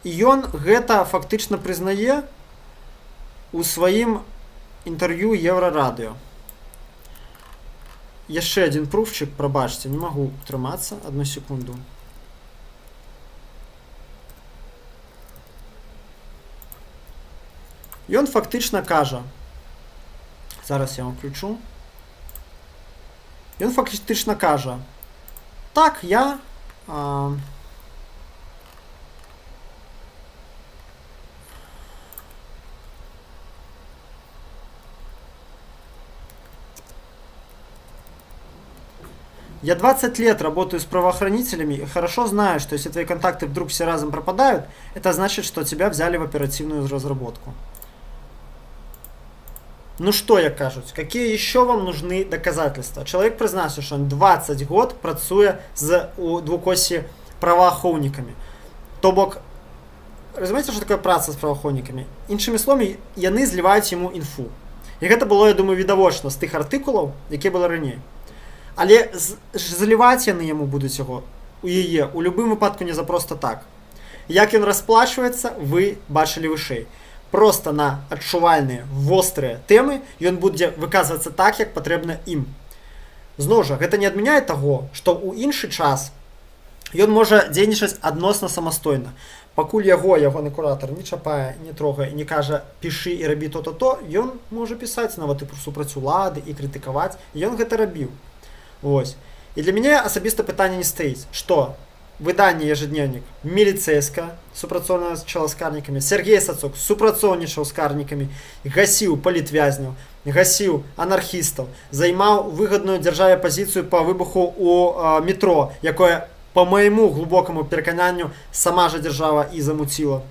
І ён гэта фактычна прызнае у сваім інтэрв'ю Еўрарадыё. Яшчэ адзін пруфчык, прабачце, не магу трымацца, одну секунду. Ён фактычна кажа, зараз я вам включу. Ён фактычна кажа: так, я 20 лет работаю с правоохранителями и хорошо знаю, что если твои контакты вдруг все разом пропадают, это значит, что тебя взяли в оперативную разработку. Ну что, як кажуць, какие еще вам нужны доказательства? Человек признался, что он 20 год працуе з у двукоссі праваахоўнікамі. То бок, разумееце, что такое праца з праваахоўнікамі? Іншымі словамі, яны зліваюць яму інфу. І гэта было, я думаю, відавочна з тых артыкулаў, якія былі раней. Але зліваць яны яму будуць яго у яе у любым выпадку не за просто так. Як ён расплачваецца, вы бачылі вышэй. Просто на адчувальныя вострыя тэмы ён будзе выказвацца так, як патрэбна ім. Зноў жа, гэта не адмяняе таго, што ў іншы час ён можа дзейнічаць адносна самастойна. Пакуль яго ягоны куратар не чапае, не трогае, не кажа: «Пішы і рабі то-то то», ён можа пісаць нават і супраць улады і крытыкаваць, і ён гэта рабіў. Вось. І для мяне асабіста пытанне не стаіць, што выданне «Ежедневник» міліцэйскае, супрацоўнічала з карнікамі, Сергей Сацук супрацоўнічаў з карнікамі, гасіў палітвязняў, гасіў анархістаў, займаў выгадную дзяржаве пазіцыю па выбуху ў метро, якое, па майму глубокаму перакананню, сама жа дзяржава і замуціла.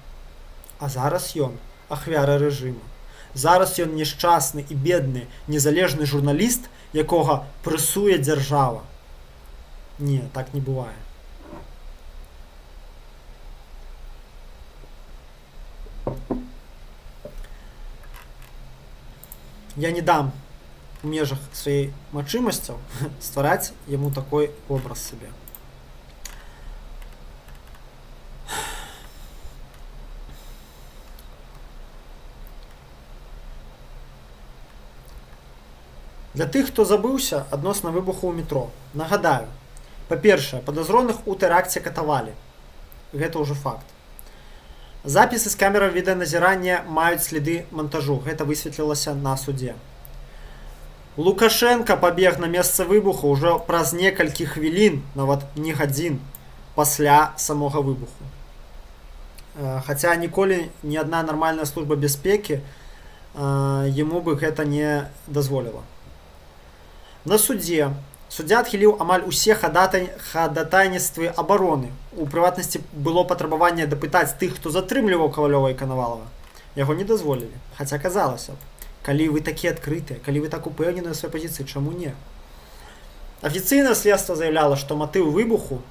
А зараз ён ахвяра рэжыму. Зараз ён няшчасны і бедны незалежны журналіст, якога прэсуе дзяржава. Не, так не бывае. Я не дам у межах сваёй магчымасцяў ствараць яму такой образ сабе. Для тых, хто забыўся адносна выбуху ў метро, нагадаю, па-першае, падазроных у тэракце катавалі. Гэта ўжо факт. Запісы з камераў відэаназірання маюць следы мантажу. Гэта высветлілася на судзе. Лукашенко пабег на месца выбуху ўжо праз некалькі хвілін, нават не гадзін, пасля самога выбуху. Хаця ніколі ні адна нармальная служба бяспекі яму бы гэта не дазволіла. На судзе суддзя адхіліў амаль усе хадатайніцтвы абароны. У прыватнасці, было патрабаванне дапытаць тых, хто затрымліваў Кавалёва і Канавалова. Яго не дазволілі. Хаця казалася б, калі вы такія адкрытыя, калі вы так упэўнены ў сваёй пазіцыі, чаму не? Афіцыйнае следства заявляла, што матыў выбуху,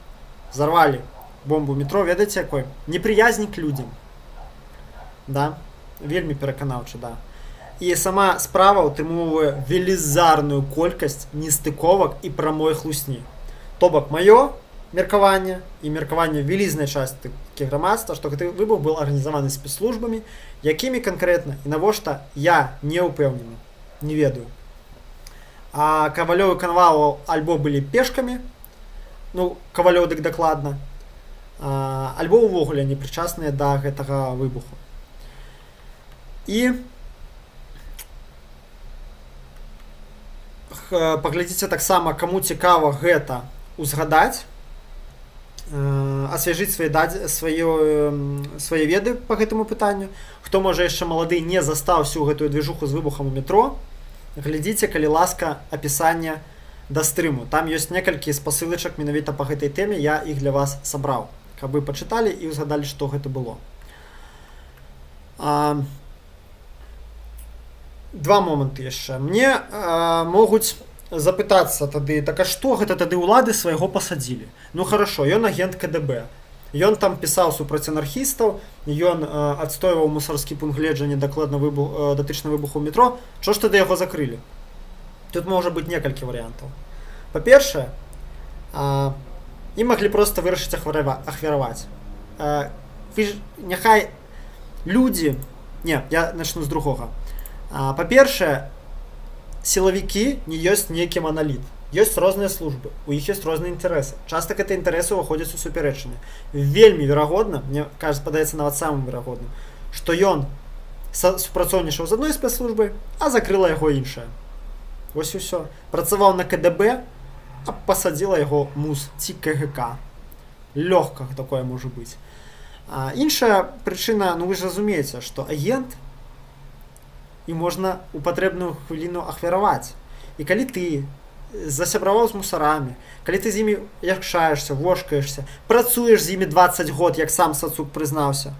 взорвали бомбу ў метро, ведаеце якой? Неприязнь к людям. Да? Вельмі пераканаўча, да. І сама справа ўтрымоўвае велізарную колькасць нестыковак і прамой хлусні. То бок маё меркаванне і меркаванне вялізнай часткі грамадства, што гэты выбух был арганізаваны спецслужбамі, якімі канкрэтна і навошта, я не ўпэўнены, не ведаю. А Кавалёў і Канавалаў альбо былі пешкамі, ну, Кавалёў дык дакладна, альбо ўвогуле не прычасныя да гэтага выбуху. І паглядзіце таксама, каму цікава гэта узгадаць, асвяжыць свае веды по гэтаму пытанню. Хто можа яшчэ малады, не застаў всю гэтую движуху з выбухам у метро, глядзіце, калі ласка, апісанне да стрыму. Там ёсць некалькі спасылачак менавіта па гэтай тэме, я іх для вас сабраў, каб вы пачыталі і ўзгадалі, што гэта было. Два моманты яшчэ. Мне могуць запытацца тады: так а што гэта тады ўлады свайго пасадзілі? Ну хорошо, ён агент КДБ. Ён там пісаў супраць анархістаў, ён адстойваў мусарскі пункт гледжання дакладна датычна выбуху метро. Чо ж тады яго закрылі? Тут можа быць некалькі варыянтаў. Па-першае, ім маглі проста вырашыць ахвяраваць. Вы ж, няхай людзі... Не, я начну з другога. Па-першае, сілавікі не ёсць нейкі маналіт. Ёсць розныя службы, у іх ёсць розныя інтарэсы. Часта гэтыя інтарэсы ўваходзяць у супярэчанне. Вельмі верагодна, мне кажется, падаецца нават самым верагодным, што ён супрацоўнічаў з адной спецслужбай, а закрыла яго іншая. Вось і ўсё. Працаваў на КДБ, а пасадзіла яго МУС ці КГК. Лёгка такое можа быць. Іншая прычына, вы ж разумееце, што агент і можна ў патрэбную хвіліну ахвяраваць. І калі ты засябраваў з мусарамі, калі ты з імі якшаешся, вошкаешся, працуеш з імі 20 год, як сам Сацук прызнаўся,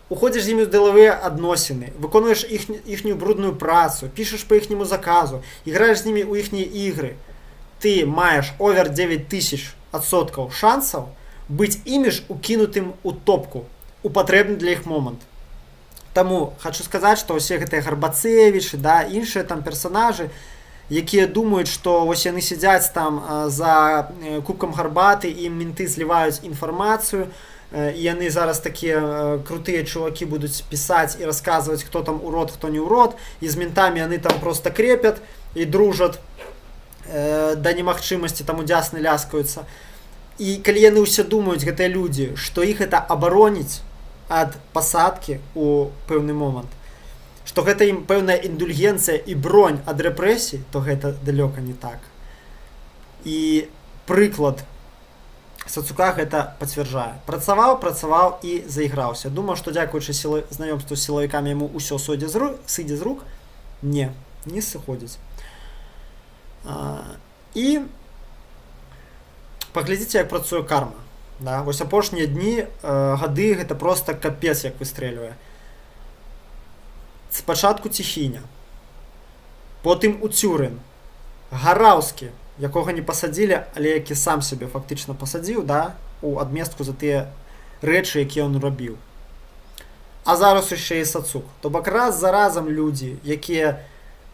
уходзіш з імі ў дзелавыя адносіны, выконваеш іхнюю брудную працу, пішаш па іхняму заказу, іграеш з імі ў іхнія ігры, ты маеш овер 9000% шансаў быць імі ж укінутым у топку у патрэбны для іх момант. Таму хачу сказаць, што ўсе гэтыя Гарбацевічы, да, іншыя там персанажы, якія думаюць, што вось яны сядзяць там за кубкам гарбаты, ім менты зліваюць інфармацыю, і яны зараз такія крутыя чувакі будуць пісаць і расказваць, хто там урод, хто не урод, і з ментамі яны там просто крепят і дружат да немагчымасці, там у дзясны ляскаюцца. І калі яны ўсе думаюць, гэтыя людзі, што іх гэта абароніць ад пасадкі у пэўны момант, што гэта ім пэўная індульгенцыя і бронь ад рэпрэсій, то гэта далёка не так. І прыклад Сацука гэта пацвярджае. Працаваў, працаваў і зайграўся. Думаў, што дзякуючы знаёмству з сілавікамі яму ўсё сыдзе з рук. Не, не сыходзіць. І паглядзіце, як працуе карма. Да? Вось апошнія дні, гады гэта просто капец як выстрэльвае. Спачатку Ціхіня, потым Уцюрын, Гараўскі, якога не пасадзілі, але які сам сябе фактычна пасадзіў, да, у адместку за тыя рэчы, якія ён рабіў. А зараз яшчэ і Сацук. То бок раз за разам людзі, якія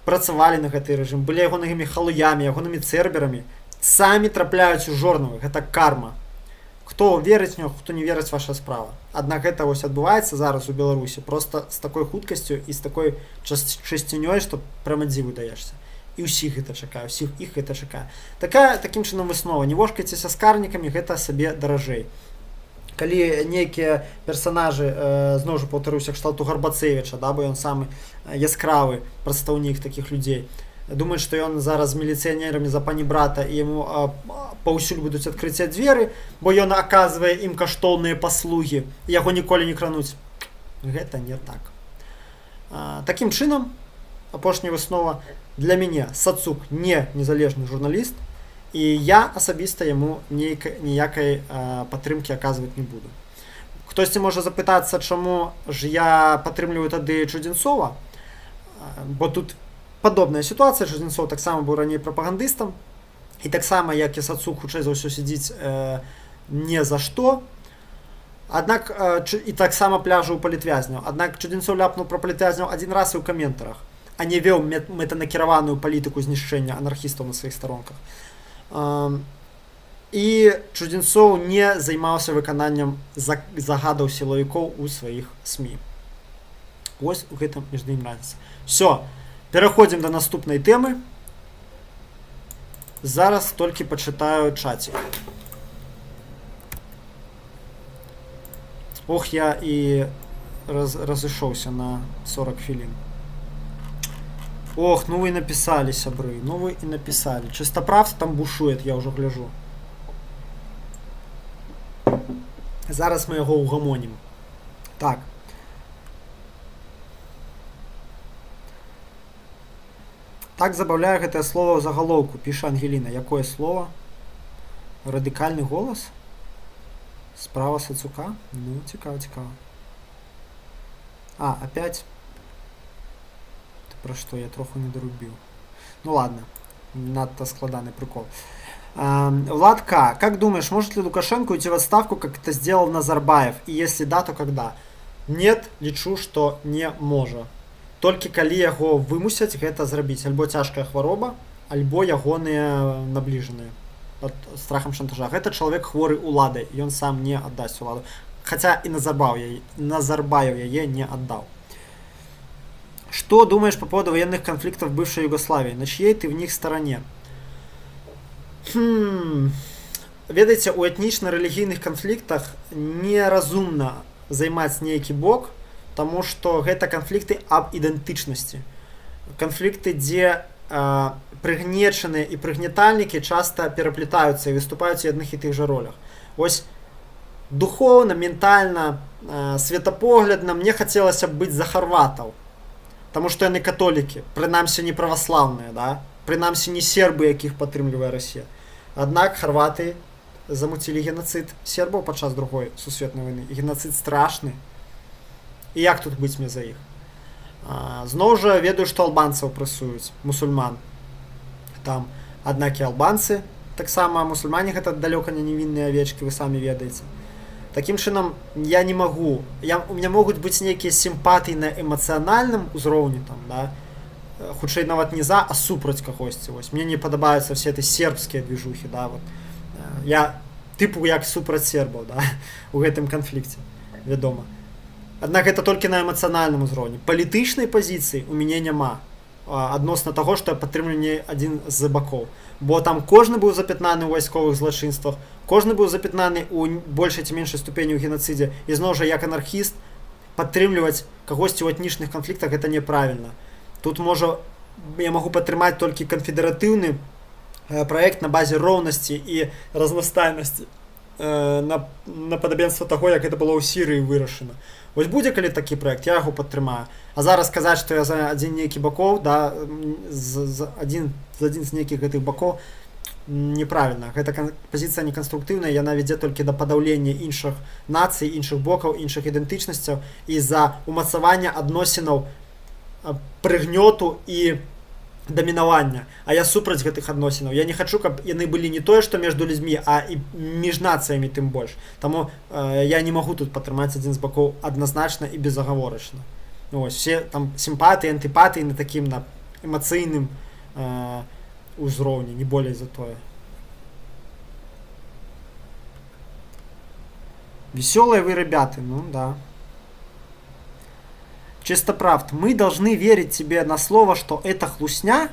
працавалі на гэты рэжым, былі ягонымі халуямі, ягонымі церберамі, самі трапляюць у жорнавы. Гэта карма. Хто верыць в нього, хто не верыць, ваша справа. Аднак гэта вось адбываецца зараз у Беларусі просто з такой хуткасцю і з такой часцінёй, што прямо дзіву даешся. І ўсіх гэта чакае, ўсіх іх гэта чакае. Такім чынам выснова: не вошкайцеся з карнікамі, гэта сабе даражэй. Калі нейкія персонажы, зноў жа паўтаруся, кшталту Гарбацевіча, да, бо ён самы яскравы прадстаўнік такіх людзей, думаюць, што ён зараз з міліцыянерамі за пані брата і яму паўсюль будуць адкрыцця дзверы, бо ён аказвае ім каштоўныя паслугі, яго ніколі не крануць. Гэта не так. Такім чынам, апошняя выснова: для мяне Сацук не незалежны журналіст, і я асабіста яму ніякай падтрымкі аказваць не буду. Хтосьці можа запытацца, чаму ж я падтрымліваю тады Чудзенцова, бо тут падобная сітуацыя. Чудзенцоў таксама быў раней прапагандыстам і таксама, як і Сацук, хутчэй за ўсё сядзіць не за што. Аднак і таксама пляжу ў палітвязняў. Аднак Чудзенцоў ляпнуў пра палітвязняў адзін раз і ў каментарах, а не вёў мэтанакіраваную палітыку знішчэння анархістаў на сваіх старонках. І Чудзенцоў не займаўся выкананнем загадаў сілавікоў у сваіх СМІ. Вось у гэтым між ім разница. Все, пераходзім да наступнай тэмы. Зараз толькі пачытаю чацік. Ох, я і разышоўся на 40 хвілін. Ох, ну вы и написали, сябры, ну вы и написали. Чистоправ там бушует, я ўжо гляжу. Зараз мы яго ўгамонім. Так. Так забаўляе гэтае слово ў загалоўку, піша Ангеліна. Якое слово? Радыкальны голас? Справа Сацука? Ну, цікава, цікава. А, опять? Ты пра што? Я троху не дарубіў. Ну ладно, надта складаны прикол. Влад К. Как думаешь, может ли Лукашенко уйти в отставку, как это сделал Назарбаев? И если да, то когда? Нет, лічу, што не можа. Толькі калі яго вымусяць гэта зрабіць. Альбо цяжкая хвароба, альбо ягоныя набліжаныя под страхам шантажа. Гэта чалавек, хворы уладай, ён сам не аддасць уладу. Хаця і Назарбаев яе не аддаў. Что думаешь по поводу военных конфликтов бывшей Югославии? На чьей ты в них стороне? Ведаеце, у этнічна-рэлігійных канфліктах неразумна займаць нейкі бок, таму што гэта канфлікты аб ідэнтычнасці. Канфлікты, дзе прыгнечаныя і прыгнетальнікі часта пераплетаюцца і выступаюць у адных і тых жа ролях. Вось духоўна, ментальна, светапоглядна мне хацелася б быць за харватаў, таму што яны католікі, прынамсі не праваслаўныя, да? Прынамсі не сербы, якіх падтрымлівае Расія. Аднак харваты замуцілі генацыд сербаў падчас Другой сусветнай вайны. І генацыд страшны. І як тут быць мне за іх? Зноў жа ведаю, што албанцаў прэсуюць, мусульман. Там, аднак і албанцы таксама мусульмане, гэта далёка не невінныя авечкі, вы самі ведаеце. Такім чынам, я не магу, у меня могуць быць нейкія сімпатыі на эмацыянальным узроўні там, да, хутчэй нават не за, а супраць кагосьці. Вось мне не падабаюцца все эти сербскія движухи, да, вот. Я тыпу як супраць сербаў, да, у гэтым канфлікце, вядома. Аднак гэта толькі на эмацыянальным узроўні. Палітычнай пазіцыі у мяне няма адносна таго, што я падтрымлю не адзін з бакоў. Бо там кожны быў запятнаны ў вайсковых злачынствах, кожны быў запятнаны ў большай ці меншай ступені ў генацыдзе. І зноў жа, як анархіст, падтрымліваць кагосьці ў этнічных канфліктах гэта няправільна. Тут можа я магу падтрымаць толькі канфедэратыўны праект на базе роўнасці і разнастайнасці, на падабенства таго, як гэта было ў Сірыі вырашана. Вось будзе калі такі праект, я яго падтрымаю. А зараз сказаць, што я за адзін нейкі бакоў, да, з адзін з нейкіх гэтых бакоў, неправільна. Гэта пазіцыя неканструктыўная, яна вядзе толькі да падаўлення іншых нацый, іншых бокаў, іншых ідэнтычнасцяў і за умацавання адносінаў прыгнёту і дамінавання. А я супраць гэтых адносінаў. Я не хачу, каб яны былі не тое, што между людзьмі, а і між нацыямі тым больш. Таму я не магу тут падтрымаць адзін з бакоў адназначна і безагаворачна. Ось, все там сімпатыі, антыпатыі на такім на эмацыйным узроўні, не болей за тое. Веселые вы ребята, ну да. Чистоправд, мы должны верить тебе на слово, что это хлусня?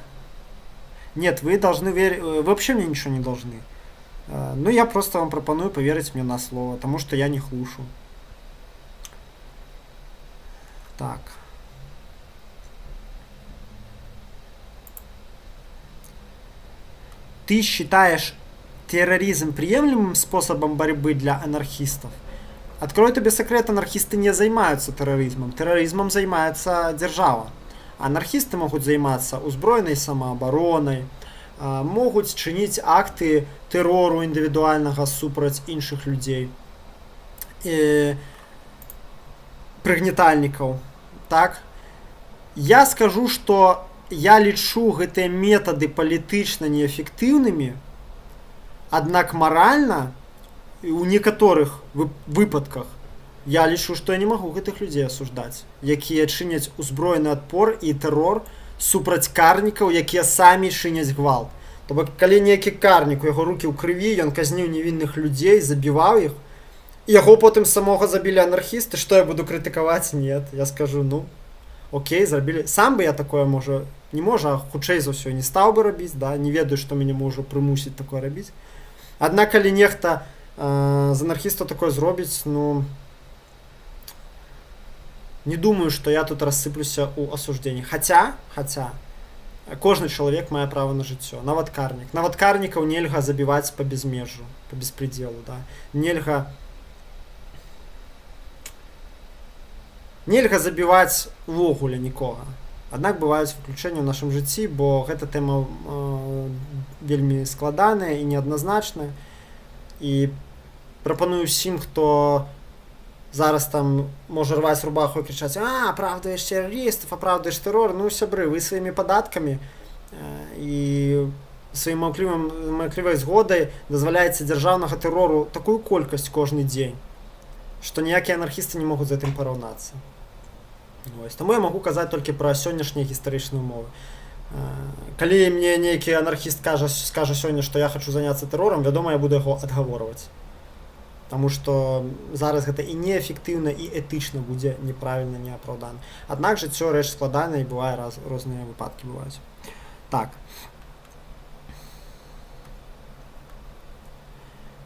Нет, вы должны верить, вы вообще мне ничего не должны. Ну, я просто вам прапаную поверить мне на слово, потому что я не хлушу. Так. Ты считаешь терроризм приемлемым способом борьбы для анархистов? Открою тебе секрет, анархисты не займаюцца тэрарызмам. Тэрарызмам займаецца дзяржава. Анархісты могуць займацца узброенай самаабаронай, могуць чыніць акты тэрору індывідуальнага супраць іншых людзей, прыгнетальнікаў. Так? Я скажу, што я лічу гэтыя метады палітычна неэфектыўнымі, аднак маральна у некаторых выпадках я лічу, што я не магу гэтых людзей асуждаць, якія чыняць узброены адпор і тэрор супраць карнікаў, якія самі чыняць гвалт. То бок, калі нейкі карнік, у яго рукі ў крыві, ён казніў невінных людзей, забіваў іх, і яго потым самога забілі анархісты, што я буду крытыкаваць? Нет, я скажу: ну, окей, зрабілі. Сам бы я такое, можа, не можа, а хутчэй за ўсё не стаў бы рабіць, да, не ведаю, што мяне можа прымусіць такое рабіць. Аднак калі нехта з анархістаў такое зробіць, ну, не думаю, што я тут рассыплюся ў асужденні. Хаця, кожны чалавек мае права на жыццё, нават карнік. Нават карнікаў нельга забіваць па безмежжу, па беспределу, да. Нельга забіваць увогуле нікога. Аднак бываюць выключэнні ў нашым жыцці, бо гэта тэма вельмі складаная і неадназначная. І прапаную ўсім, хто зараз там можа рваць рубаху і крычаць: «А, оправдываешь террористов, оправдываешь террор», ну, сябры, вы сваімі падаткамі і сваім маўклівай згодай дазваляеце дзяржаўнага тэрору такую колькасць кожны дзень, што ніякія анархісты не могуць з гэтым параўнацца. Вось. Таму я магу казаць толькі пра сённяшнія гістарычныя умовы. Калі мне нейкі анархіст скажа сёння, што я хачу заняцца тэрорам, вядома, я буду яго адгаворваць. Таму што зараз гэта і неэфектыўна, і этычна будзе неправільна, неапраўдана. Аднак жыццё рэч складаная, і бывае розныя выпадкі бываюць. Так.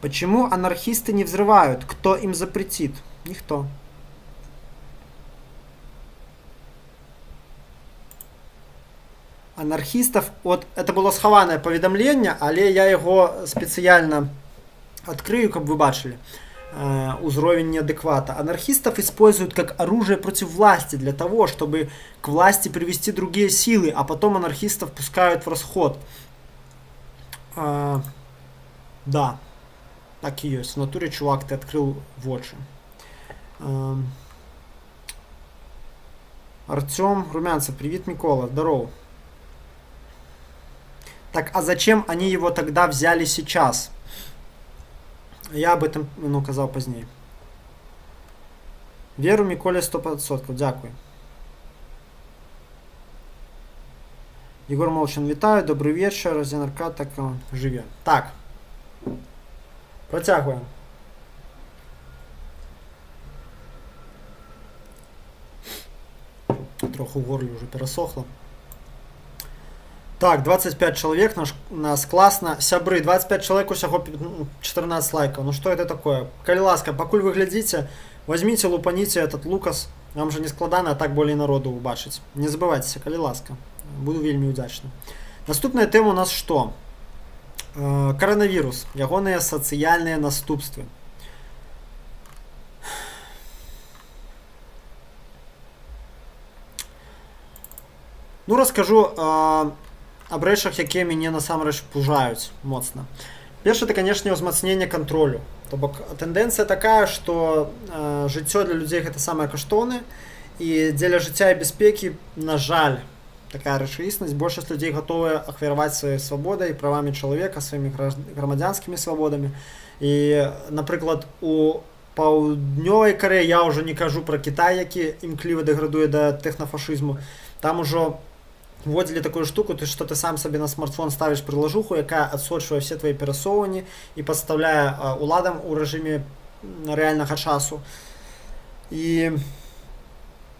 Почему анархисты не взрывают? Кто им запретит? Никто. Анархистов... Вот это было схаванае паведамленне, але я его спецыяльна открыю, каб вы бачылі узровень неадеквата. Анархистов используют как оружие против власти для того, чтобы к власти привести другие силы, а потом анархистов пускают в расход. Да, так и есть. В натуре, чувак, ты открыл вочы. Артем Румянцев, привет, Микола, здорово. Так, а зачем они его тогда взяли сейчас? Я об этом, ну, казаў пазней. Веру Миколе 100%. Дзякую. Егор Молчин, вітаю, добрый вечер. ЗНРК так жыве. Так. Працягваем. Троху в горле уже пересохло. Так, 25 человек, нас классно. Сябры, 25 человек, усяго 14 лайков. Ну что это такое? Калі ласка, пакуль вы глядзіце, возьмите, лупаните этот лукас. Вам же не складана, а так болей народу убачыць. Не забывайтеся, калі ласка. Буду вельмі удзячны. Наступная тэма у нас что? Каранавірус, ягоныя сацыяльныя наступствы. Ну, раскажу аб рэчах, якія мяне насамрэч пужаюць моцна. Першае, это, канешне, ўзмацненне кантролю. То бок тэндэнцыя такая, што жыццё для людзей гэта самае каштоўнае, і дзеля жыцця і бяспекі, на жаль, такая рэчаіснасць, большасць людзей гатовыя ахвяраваць сваёй свабодай, правамі чалавека, сваімі грамадзянскімі свабодамі. І, напрыклад, у Паўднёвай Карэі, я ўжо не кажу пра Кітай, які імкліва дэградуе да тэхнафашызму, там ужо Вводзілі такую штуку, ты что ты сам сабе на смартфон ставіш прылажуху, якая адсочвае все твои перасоўванні і падстаўляе уладам у рэжыме рэальнага часу. І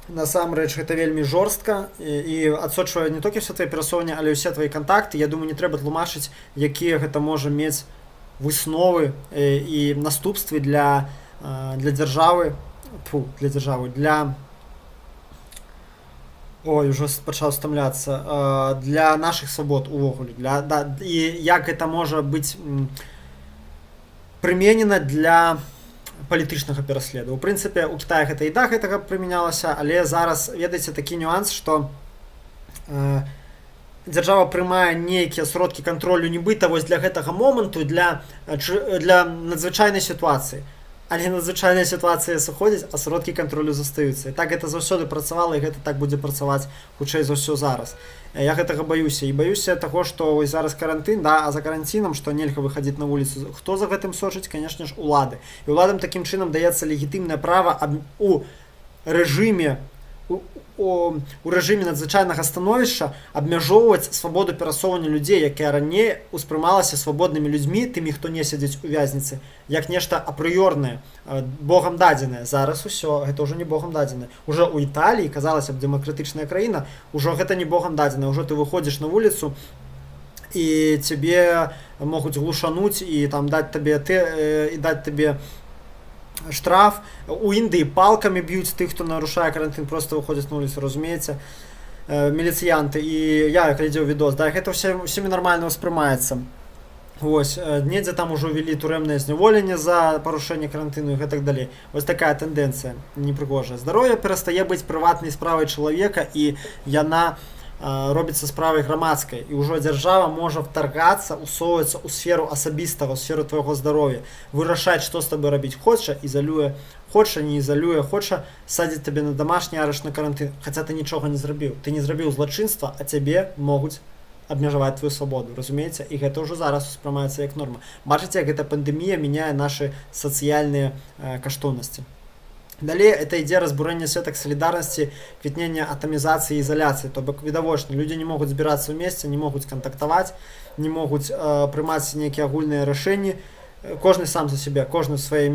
насамрэч гэта вельмі жорстка і адсочвае не толькі все твои перасоўванні, але ўсе твои кантакты. Я думаю, не трэба тлумачыць, якія гэта можа мець высновы і наступствы для дзяржавы, фу, для дзяржавы, для, ой, ужо пачаў стамляцца, для нашых свабод увогуле, для, да, і як гэта можа быць прыменена для палітычнага пераследу. У прынцыпе, у Китае гэта і да гэтага прымянялася, але зараз, ведаеце, такі нюанс, што дзяржава прымае нейкія сродкі кантролю нібыта вось для гэтага моманту, для надзвычайнай сітуацыі. Але надзвычайная сітуацыя сыходзіць, а сродкі кантролю застаюцца. І так гэта заўсёды працавала, і гэта так будзе працаваць хутчэй за ўсё зараз. Я гэтага баюся, і баюся таго, што вось зараз карантын, да, а за каранцінам, што нельга выхадзіць на вуліцу. Хто за гэтым сочыць? Канешне ж, улады. І ўладам такім чынам даецца легітымнае права у рэжыме надзвычайнага становішча абмяжоўваць свабоду перасоўвання людзей, якая раней успрымалася свабоднымі людзьмі, тымі, хто не сядзіць у вязніцы, як нешта апрыёрнае, богам дадзенае. Зараз усё, гэта ўжо не богам дадзенае. Ужо ў Італіі, казалася б, дэмакратычная краіна, ужо гэта не богам дадзенае, ўжо ты выходзіш на вуліцу, і цябе могуць глушануць і там даць табе ты, і даць табе штраф. У Індыі палкамі б'юць тых, хто нарушае карантын, просто выходзяць на вуліцу, разумееце, міліцыянты. І я глядзеў відос, да, гэта ўсе, усімі нармальна ўспрымаецца. Вось, недзе там ужо ввели турэмнае зняволенне за парушэнне карантыну і гэтак далей. Вось такая тэндэнцыя непрыгожая. Здароўе перастае быць прыватнай справай чалавека, і яна робіцца справай грамадскай, і ўжо дзяржава можа вторгацца, усоўвацца ў сферу асабістага, у сферу твайго здароўя, вырашаць, што з табой рабіць. Хоча — ізалюе, хоча — не ізалюе, хоча — садзіць табе на дамашні арышт, на карантын, хаця ты нічога не зрабіў, ты не зрабіў злачынства, а цябе могуць абмежаваць твою свабоду, разумееце? І гэта ўжо зараз успрымаецца як норма. Бачыце, як гэта пандэмія мяняе нашы сацыяльныя каштоўнасці. Далей это ідзе разбурэнне сетак салідарнасці, квітнення атамізацыі, ізаляцыі. То бок відавочна, людзі не могуць збірацца вместе, не могуць кантактаваць, не могуць прымаць нейкія агульныя рашэнні. Кожны сам за сябе, кожны ў сваёй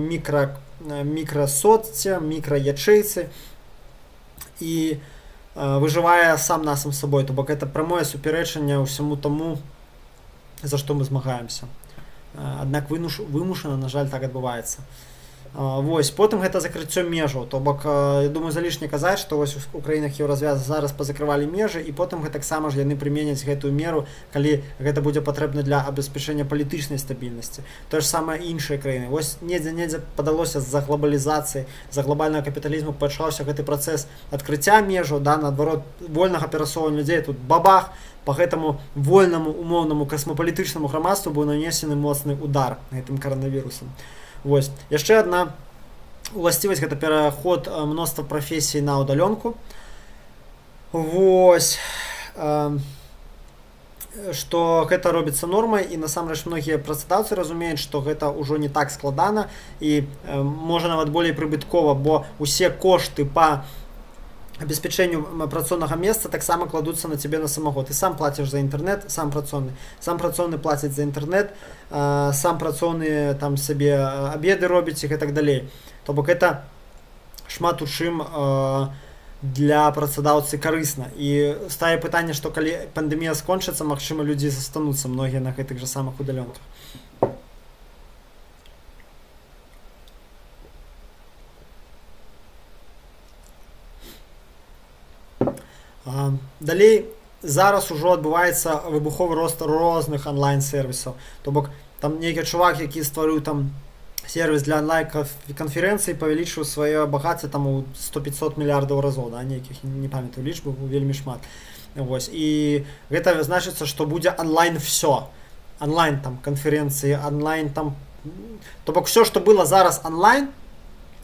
мікрасоцце, мікраячэйцы і выжывае сам насам з сабой. То бок это прамое супярэчанне ўсяму таму, за што мы змагаемся. Аднак вымушана, на жаль, так адбываецца. Вось, потым гэта закрыццё межаў, то бок, я думаю, залішне казаць, што вось у краінах Еўразвяза зараз пазакрывалі межы, і потым гэтаксама ж яны прыменяць гэтую меру, калі гэта будзе патрэбна для абеспячэння палітычнай стабільнасці. То ж самае іншыя краіны. Вось недзе падалося, з-за глобалізацыі, з-за глобальнага капіталізму пачаўся гэты працэс адкрыцця межаў, да, наадварот, вольнага перасоўвання людзей, тут бабах, по гэтаму вольнаму умоўнаму касмапалітычнаму грамадству быў нанесены моцны удар гэтым каранавірусам. Вось. Яшчэ адна уласцівасць — гэта пераход мноства прафесій на ўдалёнку. Вось. Што гэта робіцца нормай, і насамрэч многія працадаўцы разумеюць, што гэта ўжо не так складана і можа нават болей прыбыткова, бо усе кошты па абеспячэнню працоўнага месца таксама кладуцца на цябе на самого. Ты сам плаціш за інтэрнэт, сам працоўны. Сам працоўны плаціць за інтэрнэт, сам працоўны там сабе абеды робіць і гэтак далей. То бок это шмат у чым для працадаўцы карысна. І стае пытанне, што калі пандэмія скончыцца, магчыма, людзі застануцца многія на гэтых жа самых удалёнках. Далей зараз ужо адбываецца выбуховы рост розных онлайн-сервісаў. То бок там нейкі чувак, які стварыў там сервіс для онлайн-канферэнцый, павялічыў сваё багацце там у 100-500 мільярдаў разоў, да, нейкіх, не памятаю лічбу, вельмі шмат. Вось. І гэта значыцца, што будзе онлайн всё. Онлайн там канферэнцыі, онлайн там... То бок всё, што было зараз онлайн,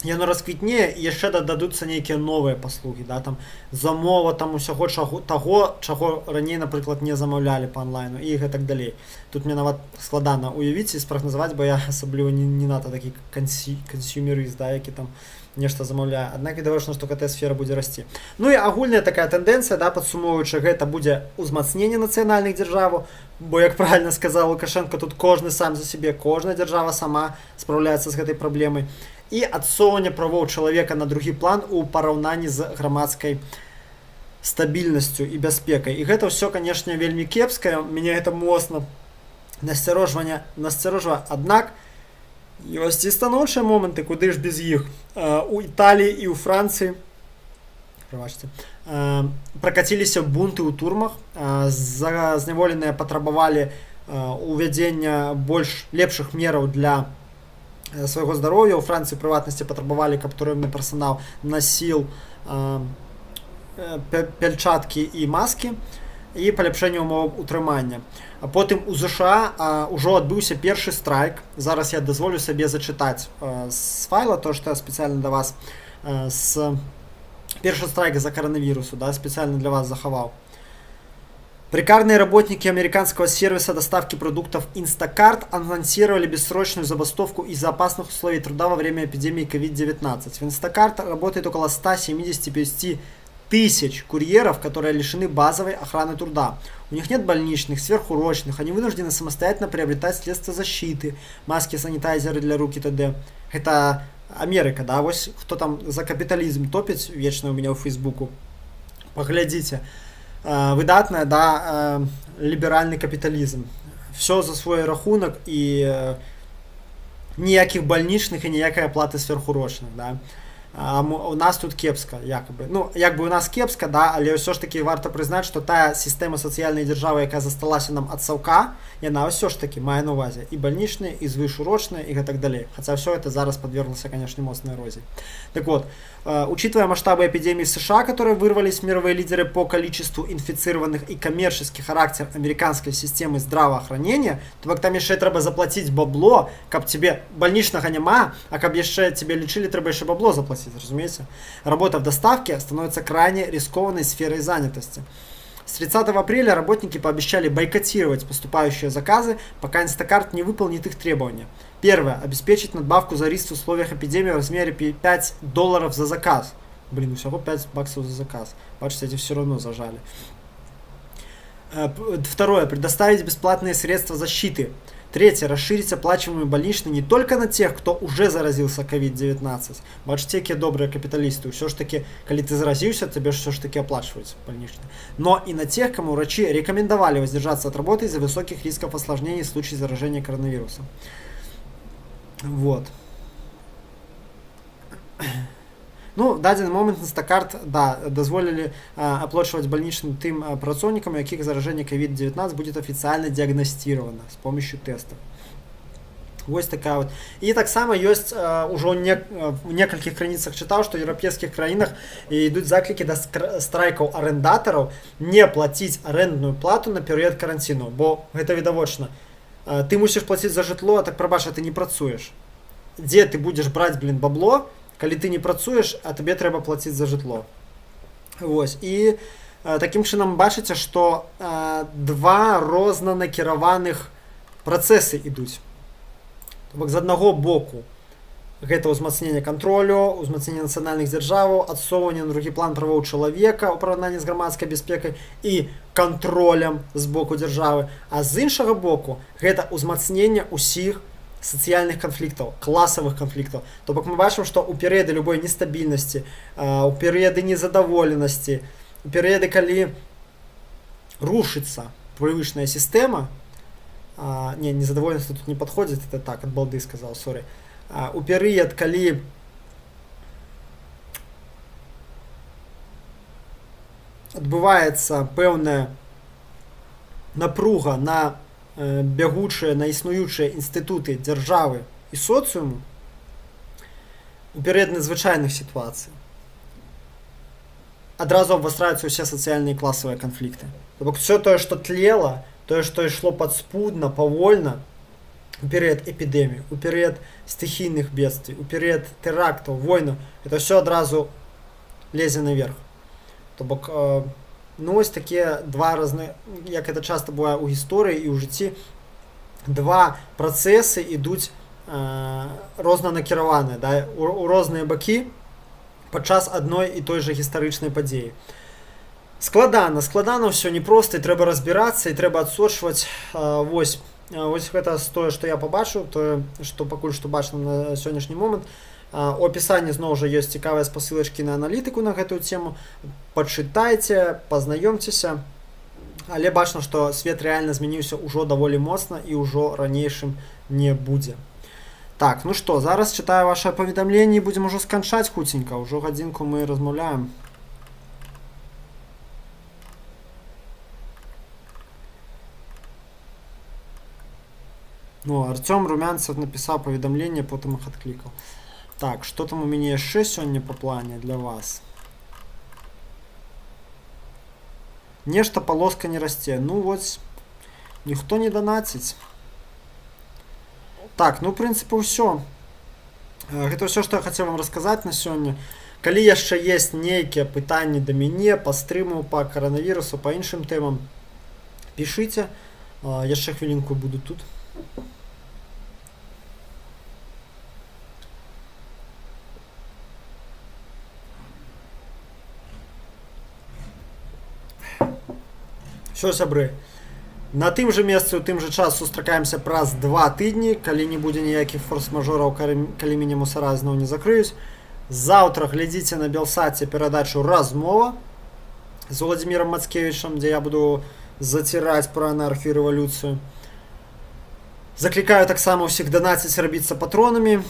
Яно расквітнее, і яшчэ дададуцца нейкія новыя паслугі, да, там замова там усяго чаго таго, чаго раней, напрыклад, не замаўлялі по онлайну, і гэтак далей. Тут мне нават складана уявіць і спрагназаваць, бо я асабліва не надта такі кансюмерыст, да, які там нешта замаўляе. Аднак відавочна, што гэтая сфера будзе расці. Ну і агульная такая тэндэнцыя, да, падсумоўваючы, гэта будзе ўзмацненне нацыянальных дзяржаваў, бо, як правильно сказаў Лукашенко, тут кожны сам за сябе, кожная дзяржава сама спраўляецца з гэтай праблемай, і адсоўванне правоў чалавека на другі план у параўнанні з грамадскай стабільнасцю і бяспекай. І гэта ўсё, канешне, вельмі кепскае, мяне гэта моцна насцярожвае. Аднак ёсць і станоўчыя моманты, куды ж без іх. У Італіі і ў Францыі, прабачце, пракаціліся бунты ў турмах, зняволеныя патрабавалі увядзення больш лепшых мераў для свайго здароўя. У Францыі, прыватнасці, патрабавалі, каб турэмны персанал насіл пяльчаткі і маскі, і паляпшэнне умоў утрымання. А потым у ЗША ўжо адбыўся першы страйк. Зараз я дазволю сабе зачытаць з файла то, што я спецыяльна да вас с першы страйк за каранавірусу, да, спецыяльна для вас захаваў. Прекарные работники американского сервиса доставки продуктов Instacart анонсировали бессрочную забастовку из-за опасных условий труда во время эпидемии COVID-19. В Instacart работает около 175 тысяч курьеров, которые лишены базовой охраны труда. У них нет больничных, сверхурочных, они вынуждены самостоятельно приобретать средства защиты, маски, санитайзеры для рук и т.д. Это Америка, да, вось кто там за капитализм топит вечно у меня в Фейсбуку. Поглядите. Выдатная, да, ліберальны капіталізм. Все за свой рахунак і ніякіх больничных і ніякай аплаты сверхурочных, да. А у нас тут кепска, якобы. Ну, як бы у нас кепска, да, але ўсё ж таки варта прызнаць, што тая сістэма сацыяльнай дзяржавы, якая засталася нам ад саўка, яна ўсё ж таки мае на ўвазе і больничныя, і звышурочныя, і гэтак далей. Хаця ўсё это зараз подверглася, конечно, моцнай эрозіі. Так вот, учитывая масштабы эпидемии в США, которые вырвались в мировые лидеры по количеству инфицированных, и коммерческий характер американской системы здравоохранения, то бок там яшчэ трэба заплатіць бабло, каб тебе больничнага няма, а каб яшчэ тебе лічылі, трэба яшчэ бабло заплатіць, разумееце? Работа в доставке становится крайне рискованной сферой занятости. С 30 апреля работники пообещали бойкотировать поступающие заказы, пока Instacart не выполнит их требования. Первое. Обеспечить надбавку за риск в условиях эпидемии в размере 5 долларов за заказ. Блин, всего 5 баксов за заказ. Бачите, эти все равно зажали. Второе. Предоставить бесплатные средства защиты. Третье. Расширить оплачиваемые больничные не только на тех, кто уже заразился COVID-19. Бачите, какие добрые капиталисты. Все ж таки, коли ты заразился, тебе все ж таки оплачиваются больничные. Но и на тех, кому врачи рекомендовали воздержаться от работы из-за высоких рисков осложнений в случае заражения коронавирусом. Вот. Ну, дадзены момант Instacart, да, дазволілі аплачваць больничным тым працоўнікам, у якіх заражение COVID-19 будет официально диагностировано с помощью тестов. Вось такая вот. І таксама ёсць ужо не, в некалькіх крыніцах чытаў, што ў еўрапейскіх краінах ідуць заклікі да страйкаў арендатараў не плаціць арэндную плату на перыяд каранціну, бо гэта відавочна. Ты мусіш плаціць за жытло, а так, прабач, а ты не працуеш. Дзе ты будзеш браць, блин, бабло, калі ты не працуеш, а табе трэба плаціць за жытло? Вось. І такім чынам бачыце, што два рознанакіраваных працэсы ідуць. То бок з аднаго боку гэта ўзмацненне кантролю, ўзмацненне нацыянальных дзяржаваў, адсоўванне на другі план правоў чалавека ў параўнанні з грамадскай бяспекай і кантролем з боку дзяржавы, а з іншага боку гэта ўзмацненне ўсіх сацыяльных канфліктаў, класавых канфліктаў. То бок мы бачым, што ў перыяды любой нестабільнасці, у перыяды незадаволенасці, у перыяды, калі рушыцца прывычная сістэма, не, незадаволенасць тут не подходит, это так, от балды сказал, сорри. У перыяд, калі адбываецца пэўная напруга на бягучыя, на існуючыя інстытуты дзяржавы і соцыуму, у перыяд надзвычайных сітуацый адразу абвастраюцца ўсе сацыяльныя і класавыя канфлікты. То бок все тое, што тлела, тое, што ішло падспудна, павольна, У перыяд эпідэміі, у перыяд стыхійных бедствий, у перыяд тэрактаў, войнаў, это все адразу лезе наверх. То бок, ну вось такія два разны, як это часто бывае ў гісторыі і ў жыцці, два працэсы ідуць рознанакіраваныя, да, у розныя бакі падчас адной і той жа гістарычнай падзеі. Складана, складана ўсё, непроста, і трэба разбірацца, і трэба адсочваць. Вось гэта тое, што я пабачыў, тое, што пакуль што бачна на сённяшні момант. У апісанні зноў жа ёсць цікавыя спасылачкі на аналітыку на гэтую тему. Пачытайце, пазнаёмцеся. Але бачна, што свет рэальна змяніўся ўжо даволі моцна і ўжо ранейшым не будзе. Так, ну што, зараз чытаю ваши паведамленні і будзем ужо сканчаць хуценька. Ўжо гадзінку мы размаўляем. Ну, Артём Румянцев написал паведамленне, потым их откликал. Так, что там у мяне яшчэ сёння по плане для вас? Нешта полоска не расце. Ну вот, ніхто не донаціць. Так, ну, в прынцыпе, ўсё. Гэта ўсё, што я хацеў вам расказаць на сёння. Калі яшчэ есть нейкія пытанні да мяне па стрыму, па каранавірусу, па іншым тэмам, пішыце. Яшчэ хвілінку буду тут. Всё, сябры. На тым жа месцы ў тым жа час сустракаемся праз 2 тыдні, калі не будзе ніякіх форс-мажораў, калі мяне мусара зноў не закрыюць. Заўтра глядзіце на Белсаце перадачу «Размова» з Владимиром Мацкевичем, дзе я буду заціраць пра анархію і рэвалюцыю. Заклікаю таксама ўсіх данаціць, рабіцца патронамі,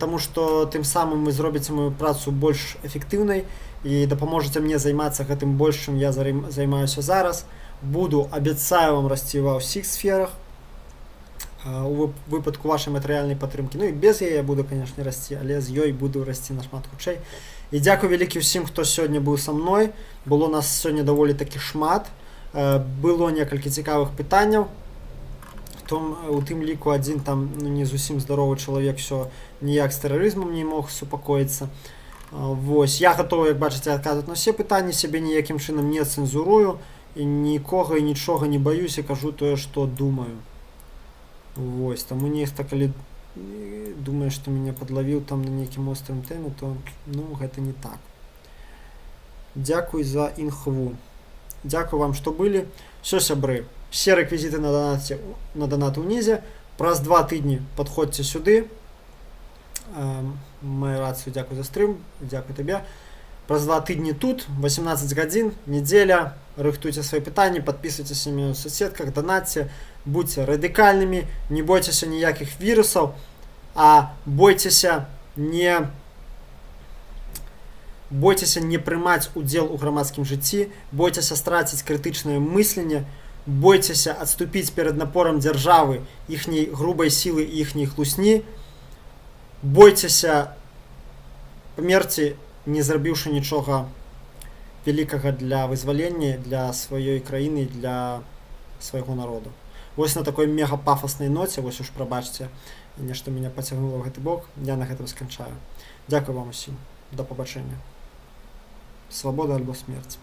таму што тым самым вы зробіце мою працу больш эфектыўнай і дапаможаце мне займацца гэтым больш, чым я займаюся зараз. Буду, абяцаю вам, расці ва ўсіх сферах. У выпадку вашай матэрыяльнай падтрымкі. Ну і без яе я буду, конечно, расці, але з ёй буду расці нашмат хутчэй. І дзякуй вялікі ўсім, хто сёння быў са мной. Было нас сёння даволі такі шмат. Было некалькі цікавых пытанняў. Том, у тым ліку адзін там, ну, не зусім здаровы чалавек всё ніяк з тэрарызмам не мог супакоіцца. Вось, я гатовы, як бачыце, адказваць на ўсе пытанні, сябе ніякім чынам не цэнзурую і нікога і нічога не баюся, кажу тое, што думаю. Вось, таму нехта, калі думае, што мяне падлавіў там на нейкім острым тэме, то, ну, гэта не так. Дзякуй за інхву. Дзякуй вам, што былі. Всё, сябры. Все рэквізіты на донат унізе. Праз 2 тыдні падходзьце сюды. Маю рацыю, дзякуй за стрым, дзякуй табе. Праз 2 тыдні тут, 18 гадзін, нядзеля. Рыхтуйце свае пытанні, падпісвайцеся на мяне ў соцсетках, данатце, будьце радыкальнымі, не бойцеся ніякіх вірусаў, а бойцеся не прымаць удзел у грамадскім жыцці, бойцеся страціць крытычнае мысленне, бойцеся адступіць перад напорам дзяржавы, іхняй грубай сілы і іхняй хлусні, бойцеся памерці, не зрабіўшы нічога вялікага для вызвалення, для сваёй краіны, для свайго народу. Вось на такой мега пафаснай ноце, вось уж прабачце, нешта меня пацягнула ў гэты бок, я на гэтым сканчаю. Дзякую вам усім. Да пабачэння. Свабода альбо смерць.